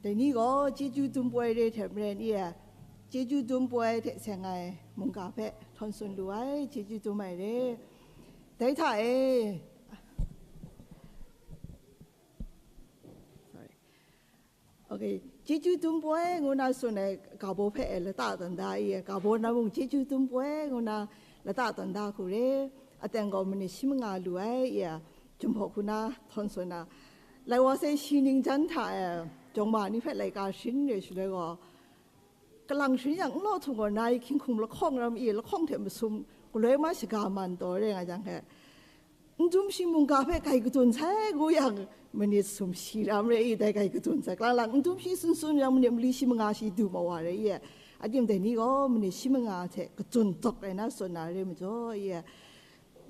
Dai ni gaw chyeju dum poi re hte maren i e, chyeju dum poi hte seng ai mungga hpe htawn tsun lu ai, chyeju dum ai re. Dai hta e, sorry. Okay, chyeju dum poi ngu na tsun ai ga baw hpe e lata tawn da i e, ga baw na mung chyeju dum poi ngu na lata tawn da hku re, aten gaw minit shi manga lu ai i e, Jinghpaw hku na htawn tsun na, lai wa sai shi ning jan hta e, jawng ma ni hpe laika sharin re shaloi gaw, kalang sharin yang n law htung gaw, nai hkying hkum lahkawng ram i lahkawng hte masum, galoi ma shaga man taw re nga jang hte, n dum shi mungga hpe grai kadun sai ngu yang, minit sum shi ram re i, dai grai kadun sai. Kalang lang n dum shi sun sun yang, minit mali shi manga shi du ma wa re i, adim dai ni gaw minit shi manga hte kadun dawk ai na tsun na re majaw i,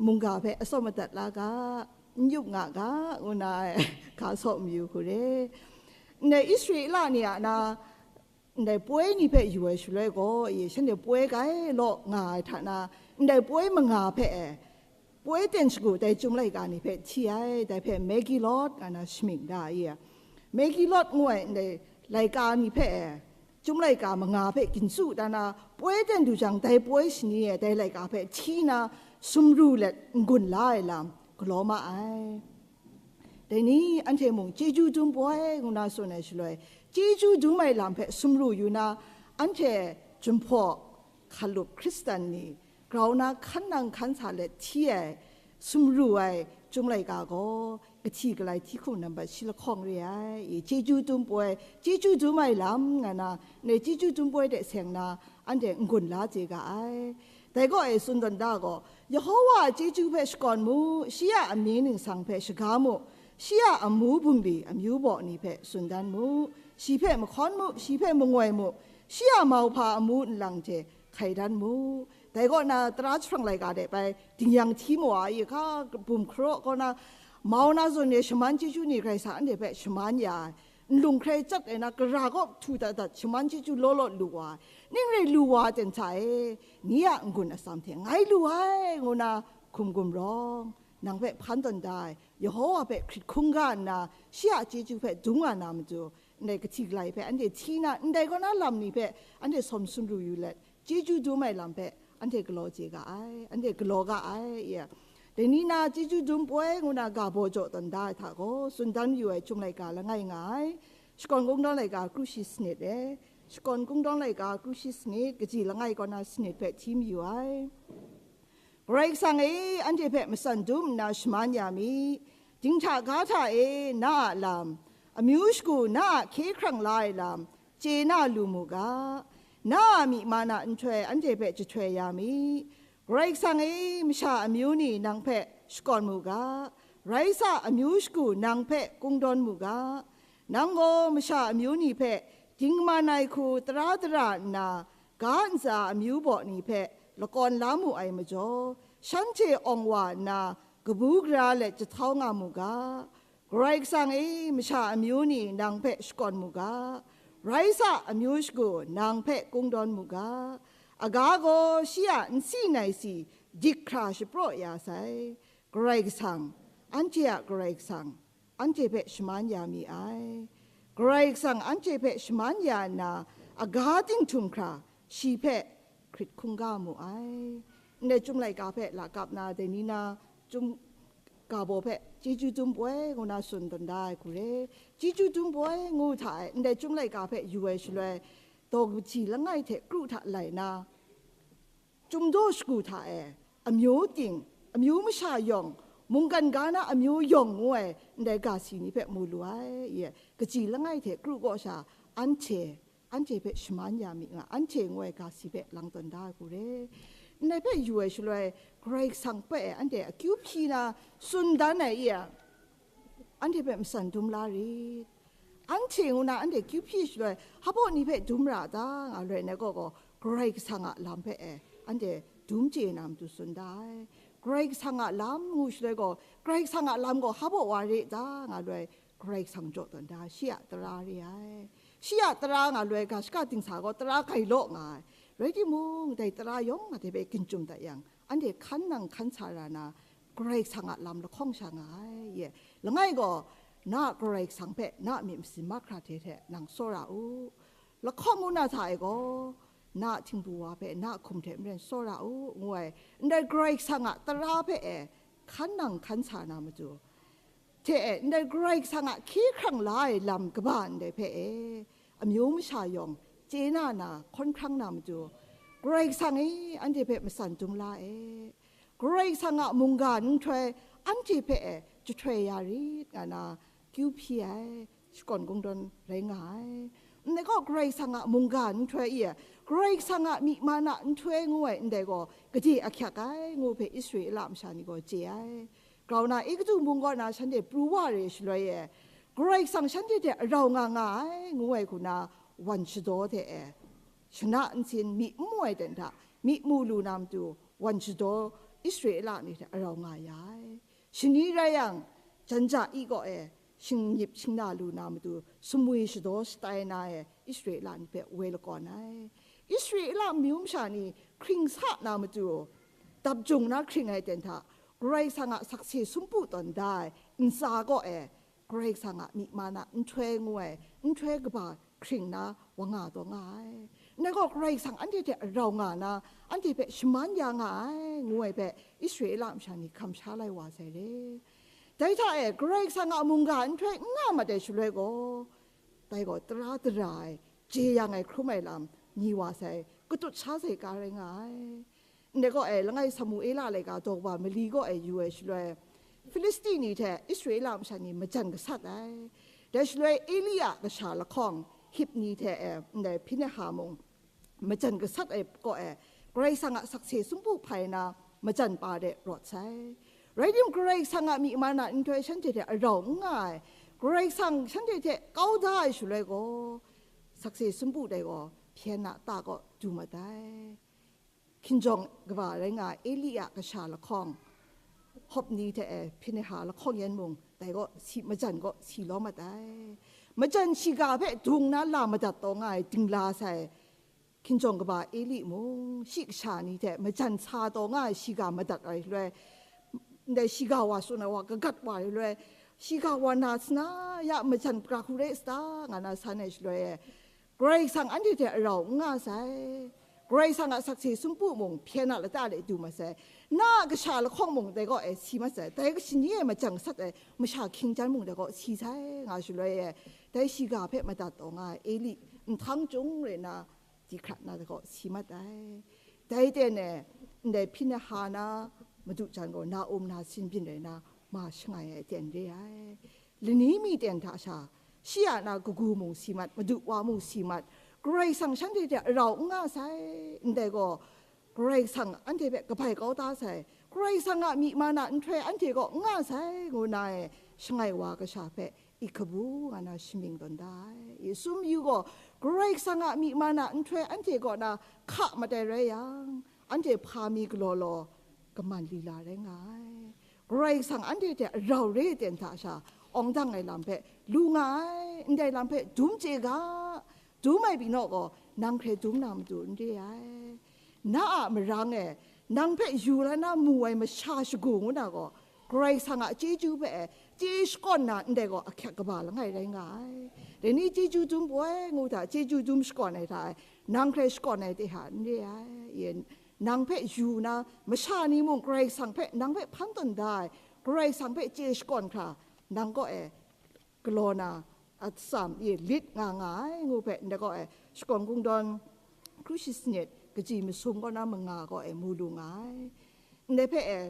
mungga hpe asaw madat la ga, n yup nga ga, ngu na ai ga saw mayu hku re. Ndai Israela ni a na, ndai poi ni hpe yu ai shaloi gaw, i, shanhte poi grai law nga ai hta na, ndai poi manga hpe e, poi ten shagu dai Chyum laika ni hpe hti ai, dai hpe Megillot nga na shamying da i, Megillot ngu ai ndai laika ni hpe e, Chyum laika manga hpe ginsu da na, poi ten du jang, dai poi shani e dai laika hpe hti na, sumru let n-gun la ai lam galaw ma ai. Dai ni anhte mung chyeju dum poi ngu na tsun ai shaloi, chyeju dum ai lam hpe sumru yu na, anhte Jinghpaw hkalup Hkristan ni grau na hkan nang hkan sa let hti ai, sumru ai Chyum laika gaw, kahti kalai hti hkum nambat shi lahkawng re ai, i chyeju dum poi, chyeju dum ai lam nga na, ndai chyeju dum poi de seng na, anhte n-gun la chye ga ai. Dai gaw e tsun tawn da gaw, Yehowa a chyeju hpe shakawn mu, shi a amying ningsang hpe shaga mu, shi a amu bungli amyu baw ni hpe tsun dan mu, shi hpe mahkawn mu, shi hpe mangoi mu, shi a mauhpa amu nlang hte hkai dan mu. Dai kaw na, tara jahprang laika de bai dingyang hti mu ai, i hka bum hkaraw kaw na, mau na zawn e shaman chyeju ni Karai Kasang anhte hpe shaman ya ai, nlung hkrai chyat ai na, gara kaw htu dat dat shaman chyeju law law lu wa ai, ning rai lu wa ten hta e, ni a n-gun atsam hte ngai lu ai, ngu na hkum gumrawng, nang hpe hpan tawn da ai, Yehowa hpe hkrit hkungga nna, shi a chyeju hpe dum nga na matu, ndai kahti kalai hpe anhte hti na, ndai kaw na lam ni hpe anhte sawm sumru yu let, chyeju dum ai lam hpe anhte galaw chye ga ai, anhte galaw ga ai, ya. Dai ni na chyeju dum poi ngu na ga baw jaw tawn da ai hta gaw, tsun dan yu ai Chyum laika langai nga ai, Shakawn Kungdawn laika kru shi sanit e, Shakawn Kungdawn laika kru shi sanit, kaji langai kaw na sanit hpe hti mayu ai. Karai Kasang e, anhte hpe matsan dum nna shaman ya mi. Dinghta ga hta e, na a lam, amyu shagu na a hkye hkrang la ai lam, chye na lu mu ga. Na a myi man a nhtoi anhte hpe jahtoi ya mi. Karai Kasang e, masha amyu ni nang hpe shakawn mu ga. Rai sa, amyu shagu nang hpe kungdawn mu ga. Nang gaw masha amyu ni hpe dingman ai hku tara dara nna, ga ntsa amyu baw ni hpe lakawn la mu ai majaw, shanhte awng wa nna, kabu gara let jahtau nga mu ga. Karai Kasang e, masha amyu ni nang hpe shakawn mu ga. Rai sa, amyu shagu nang hpe kungdawn mu ga. Aga gaw shi a nsi nai si dik hkra shapraw ya sai. Karai Kasang, anhte a Karai Kasang, anhte hpe shaman ya mi ai. Karai Kasang anhte hpe shaman ya nna, aga ting htum hkra shi hpe hkrit hkungga mu ai. Ndai Chyum laika hpe lakap na, dai ni na Chyum ga baw hpe chyeju dum poi ngu na tsun tawn da ai hku re. Chyeju dum poi ngu hta e, ndai Chyum laika hpe yu ai shaloi, daw kaji langai hte kru hta lai na, Chyum daw shagu hta e, amyu ting, amyu masha yawng, mungkan ga na amyu yawng ngu ai ndai ga si ni hpe mu lu ai, ye, kaji langai hte kru kaw sha, anhte, anhte hpe shaman ya mi nga, anhte ngu ai ga si hpe lang tawn da ai hku re. Ndai hpe yu ai shaloi, Karai Kasang hpe anhte akyu hpyi na tsun dan ai i a, anhte hpe matsan dum la rit. Anhte ngu na anhte kyu hpyi shaloi, hpa baw ni hpe dum ra ta nga loi na gaw gaw, Karai Kasang a lam hpe e, anhte dum chye na matu tsun da ai. Karai Kasang a lam ngu shaloi gaw, Karai Kasang a lam gaw hpa baw wa re ta nga loi, Karai Kasang jaw tawn da, shi a tara re ai. Shi a tara nga loi ga shaka dingsa gaw tara gai law nga ai. Rai timung, dai tara yawng nga hte hpe ginchum dat yang, anhte hkan nang hkan sa ra na, Karai Kasang a lam lahkawng sha nga ai. Ye, langai gaw, na a Karai Kasang hpe na a myit masin mahkra hte hte nang tsawra u. Lahkawng ngu na hta e gaw, na a htingbu wa hpe na a hkum hte maren tsawra u, ngu ai. Ndai Karai Kasang a tara hpe e hkan nang hkan sa na matu, hte e ndai Karai Kasang a hkye hkrang la ai lam kaba ndai hpe e, amyu masha yawng chye na na hkawn hkrang na matu, Karai Kasang e anhte hpe matsan dum la e. Karai Kasang a mungga nhtoi anhte hpe e jahtoi ya rit nga na kyu hpyi ai, shakawn kungdawn rai nga ai. Ndai gaw Karai Kasang a mungga nhtoi i, Karai Kasang a myi man a nhtoi ngu ai ndai gaw gade ahkyak ai ngu hpe Israela masha ni gaw chye ai. Grau na, Egutu mung kaw na shanhte pru wa re shaloi e, Karai Kasang shanhte hte arau nga nga ai, ngu ai hku na, wan shadaw hte e, shana nsin myi n mu ai ten hta, myi mu lu na matu, wan shadaw Israela ni hte arau nga ya ai. Shani rai yang, jan ja i kaw e, shingnip shingna lu na matu, sumwi shadaw shatai na e, Israela ni hpe woi lakawn ai. Israela amyu masha ni hkring sa na matu, dap jung na hkring ai ten hta, Karai Kasang a sakse sumpu tawn da ai ntsa kaw e, Karai Kasang a myi man a nhtoi ngu ai nhtoi kaba hkring na wa nga taw nga ai. Ndai gaw Karai Kasang anhte hte arau nga na, anhte hpe shaman ya nga ai, ngu ai hpe Israela masha ni hkam sha lai wa sai re. Dai hta e, Karai Kasang a mungga nhtoi n nga mat ai shaloi gaw, dai gaw tara dara ai, jeyang ai hkrum ai lam, ni wa sai, katut sha sai ka rai nga ai. Ndai gaw e, langai Samuela laika daw wa mali gaw e yu ai shaloi, Filisti ni hte Israela masha ni majan gasat ai. Dai shaloi Eli a kasha lahkawng Hip ni hte e, ndai Hpineha mung majan gasat ai kaw e, Karai Kasang a sakse sumpu hpai na majan pa de rawt sai. Rai tim, Karai Kasang a myi man a nhtoi shanhte hte arau n nga ai, Karai Kasang shanhte hte kau da ai shaloi gaw, sakse sumpu dai gaw hpyen a ta kaw du mat ai. Hkinjawng kaba rai nga ai Eli a kasha lahkawng, Hopni hte e Hpineha lahkawng yan mung, dai gaw si, majan gaw si lawm mat ai. Majan shiga hpe dung na la madat taw nga ai dingla sai, hkinjawng kaba Eli mung, shi kasha ni hte majan sa taw nga ai shiga madat ai shaloi, ndai shiga wa tsun ai wa kagat wa ai shaloi, shiga wa na sana ya majan pra hku re sata, nga na san ai shaloi e, Karai Kasang anhte hte arau n nga sai. Karai Kasang a sakse sumpu mung hpyen a lata de du mat sai. Na a kasha lahkawng mung dai gaw e si mat sai. Dai shani e majan gasat ai masha hkying jan mung dai gaw si sai, nga shaloi e, dai shiga hpe madat taw nga ai Eli nhtang chyung re na, di hkrat na dai gaw si mat ai. Dai ten e, ndai Hpineha na madu jan gaw na um na sin byin rai na, ma shangai ai ten re ai. Lani mi ten hta sha, shi a na kagu mung si mat, madu wa mung si mat, Karai Kasang shanhte hte arau n nga sai, ndai gaw, Karai Kasang anhte hpe kabai kau da sai, Karai Kasang a myi man a nhtoi anhte kaw n nga sai, ngu na e, shangai wa kasha hpe i hkabu nga na shamying tawn da ai. I sum yu gaw, Karai Kasang a myi man a nhtoi anhte kaw na hka mat ai rai yang, anhte hpa mi galaw law, kaman lila rai nga ai. Karai Kasang anhte hte arau re ten hta sha, awng dang ai lam hpe lu nga ai, ndai lam hpe dum chye ga, dum ai pyi naw gaw, nang hkrai dum na matu n re ai. Na a marang e, nang hpe yu la na mu ai masha shagu ngu na gaw, Karai Kasang a chyeju hpe e, chye shakawn na ndai gaw ahkyak kaba langai rai nga ai. Dai ni chyeju dum poi ngu hta, chyeju dum shakawn ai hta e, nang hkrai shakawn ai de hta n re ai. Yen, nang hpe yu na masha ni mung Karai Kasang hpe, nang hpe hpan tawn da ai, Karai Kasang hpe chye shakawn hkra, nang kaw e galaw na atsam e lit nga nga ai ngu hpe, ndai kaw e shakawn kungdawn hkru shi sanit kaji masum kaw na manga kaw e mu lu nga ai. Ndai hpe e,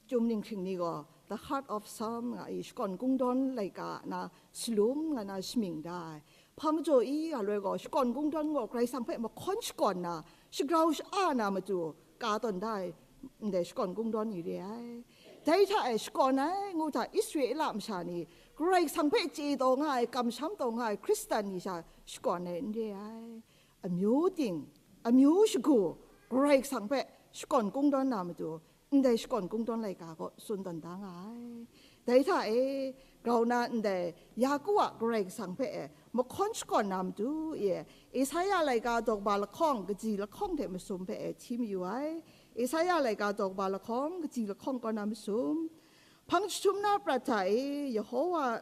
Chyum ninghkring ni gaw, The Heart of Psalm nga i, shakawn kungdawn laika na salum nga na shamying da ai. Hpa majaw i, nga loi gaw, shakawn kungdawn gaw Karai Kasang hpe mahkawn shakawn na, shagrau sha-a na matu, ka tawn da ai ndai shakawn kungdawn ni re ai. Dai hta e shakawn ai ngu hta Israela masha ni Karai Kasang hpe chye taw nga ai, kamsham taw nga ai Hkristan ni sha shakawn ai n re ai. Amyu ting, amyu shagu, Karai Kasang hpe shakawn kungdawn na matu, ndai shakawn kungdawn laika gaw tsun tawn da nga ai. Dai hta e, grau na ndai Yaku a Karai Kasang hpe e mahkawn shakawn na matu e, Isaya laika daw kaba lahkawng, kaji lahkawng hte masum hpe e hti mayu ai. Isaya laika daw kaba lahkawng, kaji lahkawng kaw na masum. Hpang jahtum na prat hta e, Yehowa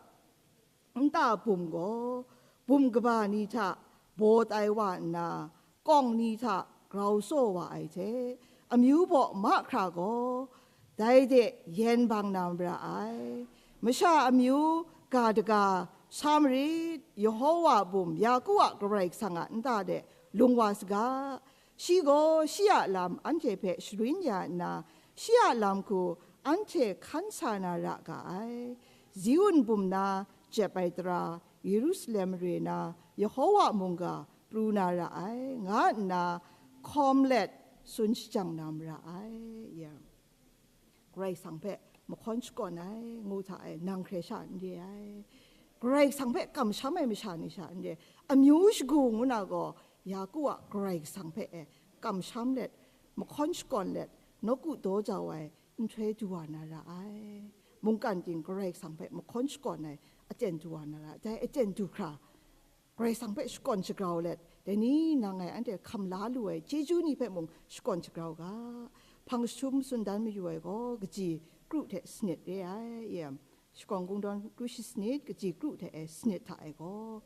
nta bum gaw, bum kaba ni hta baw tai wa nna, kawng ni hta grau tsaw wa ai hte, amyu baw mahkra gaw, dai de yen bang na mara ai. Masha amyu ga daga sa marit, Yehowa bum, Yaku a Karai Kasang a nta de lung wa saga. Shi gaw shi a lam anhte hpe sharin ya nna, shi a lam hku anhte hkan sa na ra ga ai. Ziun bum na jep ai tara, Yerusalem mare na Yehowa mungga pru na ra ai, nga nna hkawm let tsun shajang na mara ai. Ya. Karai Kasang hpe mahkawn shakawn ai ngu hta e, nang hkre sha n re ai. Karai Kasang hpe kamsham ai masha ni sha n re ai. Amyu shagu ngu na gaw, Yaku a Karai Kasang hpe e kamsham let, mahkawn shakawn let, nawku daw jau ai nhtoi du wa na ra ai. Mungkan ting Karai Kasang hpe mahkawn shakawn ai aten du wa na ra ai. Dai aten du hkra, Karai Kasang hpe shakawn shagrau let, dai ni nang ngai anhte hkam la lu ai chyeju ni hpe mung shakawn shagrau ga. Hpang jahtum tsun dan mayu ai gaw, kaji kru hte sanit re ai, e, Shakawn Kungdawn kru shi sanit, kaji kru hte e sanit hta e gaw,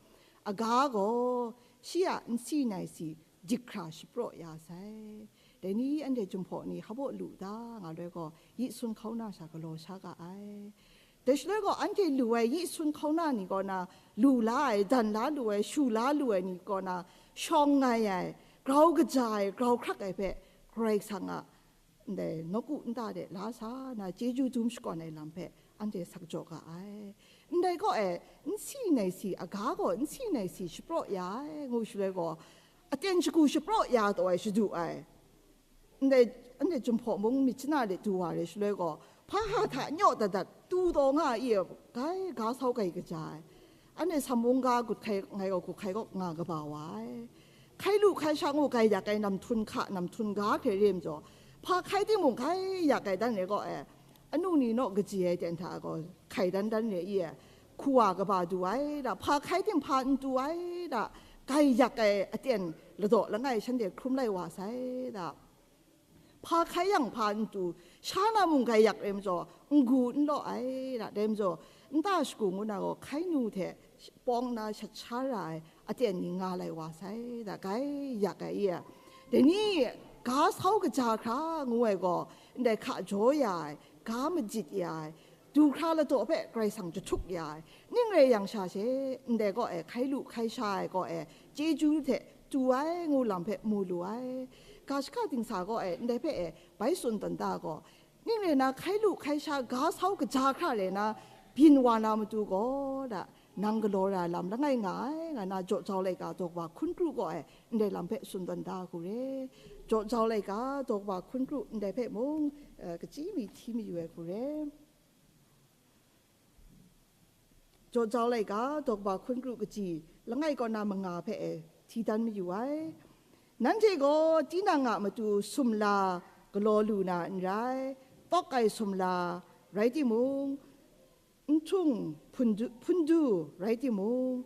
aga gaw shi a nsi nai si dik hkra shapraw ya sai. Dai ni anhte Jinghpaw ni hpa baw lu ta nga loi gaw, yi sun hkauna sha galaw sha ga ai. Dai shaloi gaw, anhte lu ai yi sun hkauna ni kaw na lu la ai, dan la lu ai, shu la lu ai ni kaw na shawng ngai ai, grau kaja ai, grau hkrak ai hpe Karai Kasang a ndai nawku nta de la sa na chyeju dum shakawn ai lam hpe anhte sak jaw ga ai. Ndai kaw e, nsi nai si, aga gaw nsi nai si shapraw ya ai, ngu shaloi gaw, aten shagu shapraw ya taw ai shadu ai. Ndai, anhte Jinghpaw mung myit chana de du wa re shaloi gaw, hpa ha hta nyaw dat dat tu taw nga ai, gai ga sau gai kaja ai. Anhte Sam mung ga gut hkai, ngai gaw gut hkai gaw nga kaba wa ai. Hkai lu hkai sha ngu gai yak ai nam htun hka, nam htun ga hkre re majaw, hpa hkai timung gai yak ai dan re gaw e, anu ni naw kaji ai ten hta gaw hkai dan dan re i e, hku wa kaba du ai da, hpa hkai tim hpa n tu ai da, gai yak ai aten ladaw langai shanhte hkrum lai wa sai da. Hpa hkai yang hpa n tu, sha na mung gai yak re majaw, n gu n law ai da, dai majaw, nta shagu ngu na gaw, hkai nu hte pawng na shat sha ra ai aten ni nga lai wa sai da, gai yak ai i a. Dai ni, ga sau kaja hkra ngu ai gaw, ndai hka jaw ya ai, ga majit ya ai, du hkra ladaw hpe Karai Kasang jahtuk ya ai, ning rai yang sha she, ndai kaw e hkai lu hkai sha ai kaw e chyeju hte tu ai ngu lam hpe mu lu ai. Ga shaka dingsa kaw e ndai hpe e bai tsun tawn da gaw, ning rai na hkai lu hkai sha ga sau kaja hkra rai na byin wa na matu gaw, da, nang galaw ra lam langai nga ai, nga na jaw jau laika daw kaba hkun kru gaw e ndai lam hpe tsun tawn da hku re. Jaw jau laika daw kaba hkun kru ndai hpe mung, eh, kachyi mi hti mayu ai hku re. Jaw jau laika daw kaba hkun kru kaji langai kaw na manga hpe e hti dan mayu ai. Nanhte gaw tinang a matu sumla galaw lu na n rai, tawk ai sumla rai timung, nhtung hpundu, hpundu rai timung,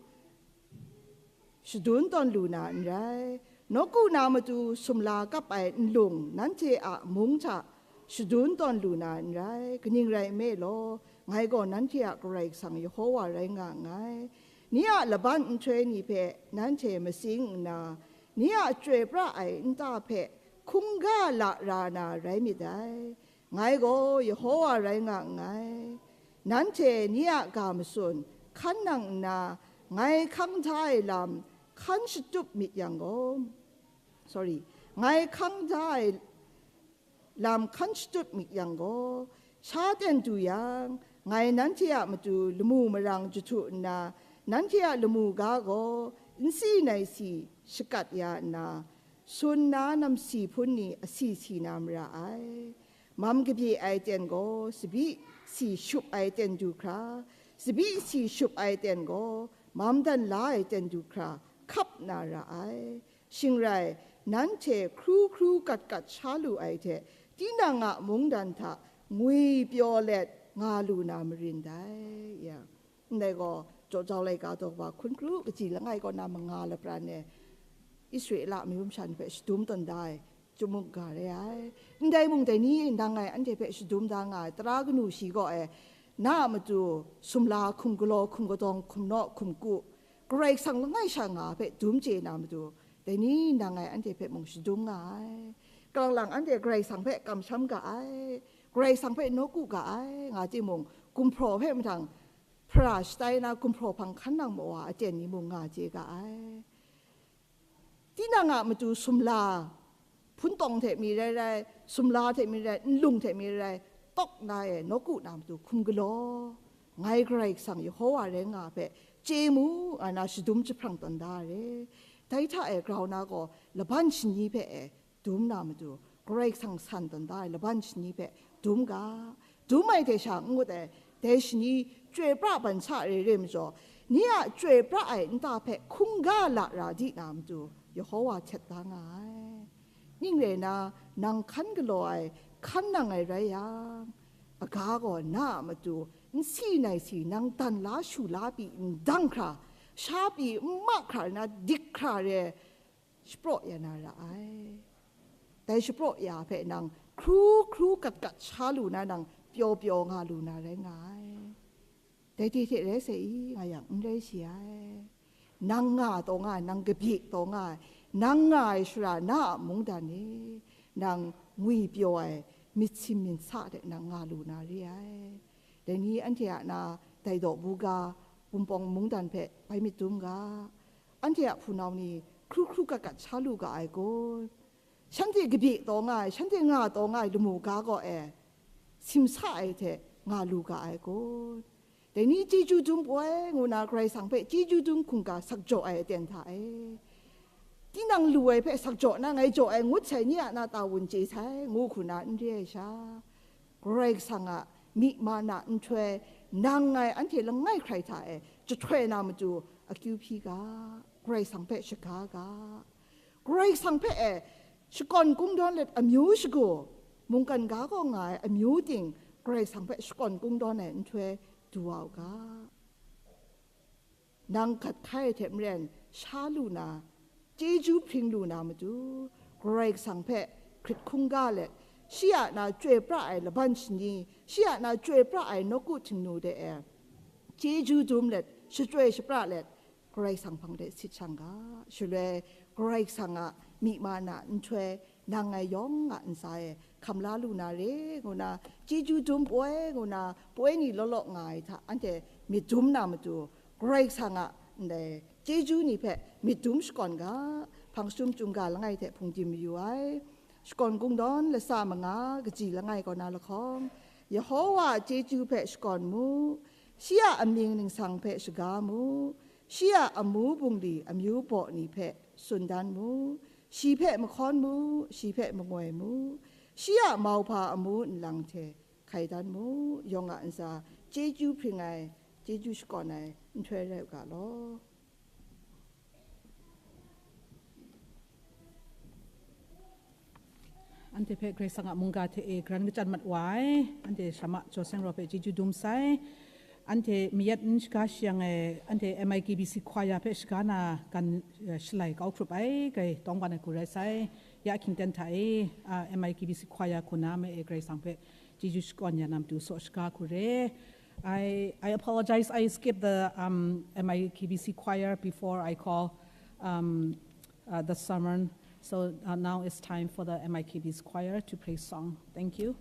shadun tawn lu na n rai. Nawku na matu sumla kap ai nlung nanhte a mung hta shadun tawn lu na n rai. Kaning rai nme law, ngai gaw nanhte a Karai Kasang Yehowa rai nga nngai. Ni a laban nhtoi ni hpe nanhte matsing nna, ni a chyoi pra ai nta hpe hkungga la ra na rai myit dai. Ngai gaw Yehowa rai nga nngai. Nanhte ni a ga matsun hkan nang nna, ngai hkang da ai lam hkan shatup myit yang gaw, sorry, ngai hkang da ai lam hkan shatup myit yang gaw, sha ten du yang, ngai nanhte a matu lamu marang jahtu nna, nanhte a lamu ga gaw nsi nai si shakat ya nna, Sun na namsi hpun ni asi si na mara ai. Mam kabye ai ten gaw tsabyi si shup ai ten du hkra, tsabyi si shup ai ten gaw mam dan la ai ten du hkra hkap na ra ai. Shing rai, nanhte hkru hkru gat gat sha lu ai hte, tinang a mungdan hta ngwi pyaw let nga lu na marin dai. Ya. Ndai gaw, Jaw Jau laika daw wa hkun kru kaji langai kaw na manga lapran e, Israela amyu masha ni hpe shadum tawn da ai, chyum mung ga re ai. Ndai mung dai ni nang ngai anhte hpe shadum da nga ai, tara kanu shi gaw e, na a matu sumla hkum galaw, hkum kadawng, hkum naw, hkum ku, Karai Kasang langai sha nga hpe dum chye na matu, dai ni nang ngai anhte hpe mung shadum nga ai. Kalang lang anhte Karai Kasang hpe kamsham ga ai, Karai Kasang hpe nawku ga ai, nga timung, gumhpraw hpe mahtang hpara shatai na gumhpraw hpang hkan nang mawa aten ni mung nga chye ga ai. Tinang a matu sumla, hpun tawng hte mi rai rai, sumla hte mi rai, nlung hte mi rai, tawk na e nawku na matu hkum galaw, ngai Karai Kasang Yehowa rai nga hpe chye mu, nga na shadum jahprang tawn da re. Dai hta e grau na gaw laban shani hpe e dum na matu, Karai Kasang san tawn da ai laban shani hpe dum ga. Dum ai hte sha n ngut ai, dai shani chyoi pra ban sa re re majaw, ni a chyoi pra ai nta hpe hkungga lara di na matu, Yehowa htet da nga ai. Ning rai na, nang hkan galaw ai, hkan nang ai rai yang, aga gaw na a matu n si nai si nang dan la shu la pyi n dang hkra, sha pyi n ma hkra na dik hkra re, shapraw ya na ra ai. Dai shapraw ya hpe nang hkru hkru gat gat sha lu na, nang pyaw pyaw nga lu na rai nga ai. Dai hte hte rai sai i, nga yang n rai shi ai. Nang nga taw nga ai, nang kabye taw nga ai, nang nga ai shara na a mungdan e, nang ngwi pyaw ai, myit sim myit sa de nang nga lu na re ai. Dai ni anhte a na dai daw buga, Wunpawng mungdan hpe bai myit dum ga. Anhte a hpunau ni hkru hkru gat gat sha lu ga ai kun? Shanhte kabye taw nga ai, shanhte nga taw nga ai lamu ga gaw e, simsa ai hte nga lu ga ai kun? Dai ni chyeju dum poi ngu na Karai Kasang hpe chyeju dum hkungga sakjaw ai aten hta e, tinang lu ai hpe sakjaw na ngai jaw ai ngut sai ni a na ta wun chye sai, ngu hku na n re ai sha, Karai Kasang a myi ma na nhtoi, nang ngai anhte langai hkrai hta e jahtoi na matu akyu hpyi ga, Karai Kasang hpe shaga ga. Karai Kasang hpe e shakawn kungdawn let amyu shagu, mungkan ga kaw nga ai amyu ting, Karai Kasang hpe shakawn kungdawn ai nhtoi du wa u ga. Nang gat hkai ai hte maren sha lu na, chyeju hpring lu na matu, Karai Kasang hpe hkrit hkungga let, shi a na chyoi pra ai laban shani, shi a na chyoi pra ai nawku htingnu de e, chyeju dum let, shachyoi shapra let, Karai Kasang hpang de sit shang ga. Shaloi Karai Kasang a myi ma na nhtoi, nang ngai yawng a ntsa e hkam la lu na re, ngu na chyeju dum poi, ngu na poi ni law law nga ai hta anhte myit dum na matu, Karai Kasang a ndai chyeju ni hpe myit dum shakawn ga, hpang shadum chyum ga langai hte hpungdim mayu ai. Shakawn kungdawn lasa manga kaji langai kaw na lahkawng, Yehowa a chyeju hpe shakawn mu, shi a amying ningsang hpe shaga mu, shi a amu bungli amyu baw ni hpe tsun dan mu, shi hpe mahkawn mu, shi hpe mangoi mu, shi a mauhpa amu nlang hte hkai dan mu, yawng a ntsa chyeju hpring ai, chyeju shakawn ai nhtoi rai u ga law. Anhte hpe Karai Kasang a mungga hte e karan kachyan mat wa ai, anhte Shama Jaw Seng Raw hpe chyeju dum sai. Anhte mayat n shaga shayang ai, anhte M I K B C choir hpe shaga na gan, eh, shalai kau hkrup ai, grai tawng ban ai hku rai sai. Ya hkying ten hta e, ah, M I K B C choir hku na ma e Karai Kasang hpe chyeju shakawn ya na matu saw shaga hku re. I, I apologize, I skipped the, um, M I K B C choir before I call, um, uh, the sermon. So, uh, now it's time for the M I K B's choir to play song. Thank you.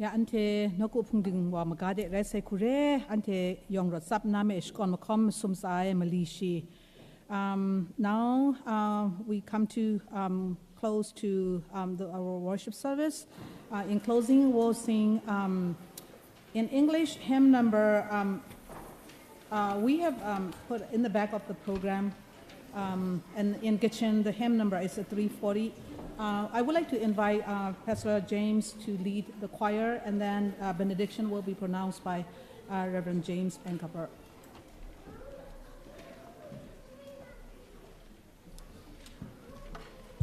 Ya, anhte nawku hpungding wa maga de rai sai hku re, anhte yawng rawt tsap nna me shakawn mahkawm masum tsa ai mali shi. Um, now, uh, we come to, um, close to, um, the, our worship service. Uh, in closing, we'll sing, um, in English, hymn number, um, uh, we have, um, put in the back of the program, um, and in Kachin, the hymn number is a three forty. Uh, I would like to invite, uh, Pastor James to lead the choir, and then, uh, benediction will be pronounced by, uh, Reverend James Penkaper.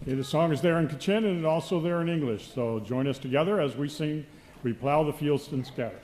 Okay, the song is there in Kachin and also there in English. So join us together as we sing, We Plow the Fields and Scatter.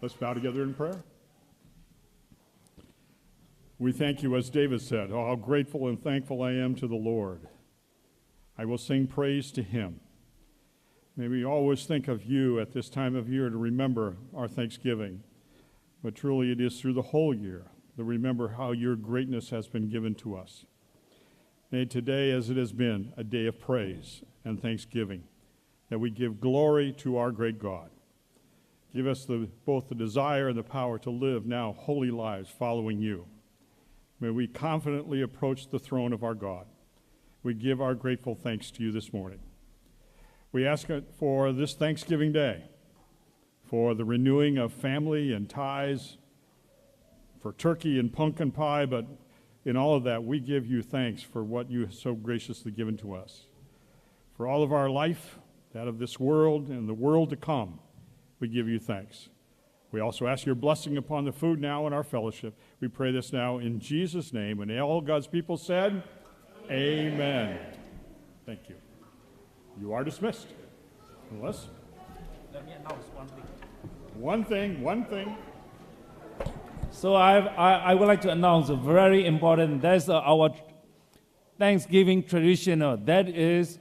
Let's bow together in prayer. We thank you, as David said, "Oh, how grateful and thankful I am to the Lord." I will sing praise to him. May we always think of you at this time of year to remember our thanksgiving. But truly, it is through the whole year that we remember how your greatness has been given to us. May today, as it has been, a day of praise and thanksgiving, that we give glory to our great God. Give us the, both the desire and the power to live now holy lives following you. May we confidently approach the throne of our God. We give our grateful thanks to you this morning. We ask it for this Thanksgiving Day, for the renewing of family and ties, for turkey and pumpkin pie, but in all of that, we give you thanks for what you have so graciously given to us. For all of our life, that of this world and the world to come, we give you thanks. We also ask your blessing upon the food now in our fellowship. We pray this now in Jesus' name. And all God's people said, "Amen." Thank you. You are dismissed. Unless Let me announce one thing. One thing, one thing. So I, I, I would like to announce a very important, that's uh, our Thanksgiving traditional. That is,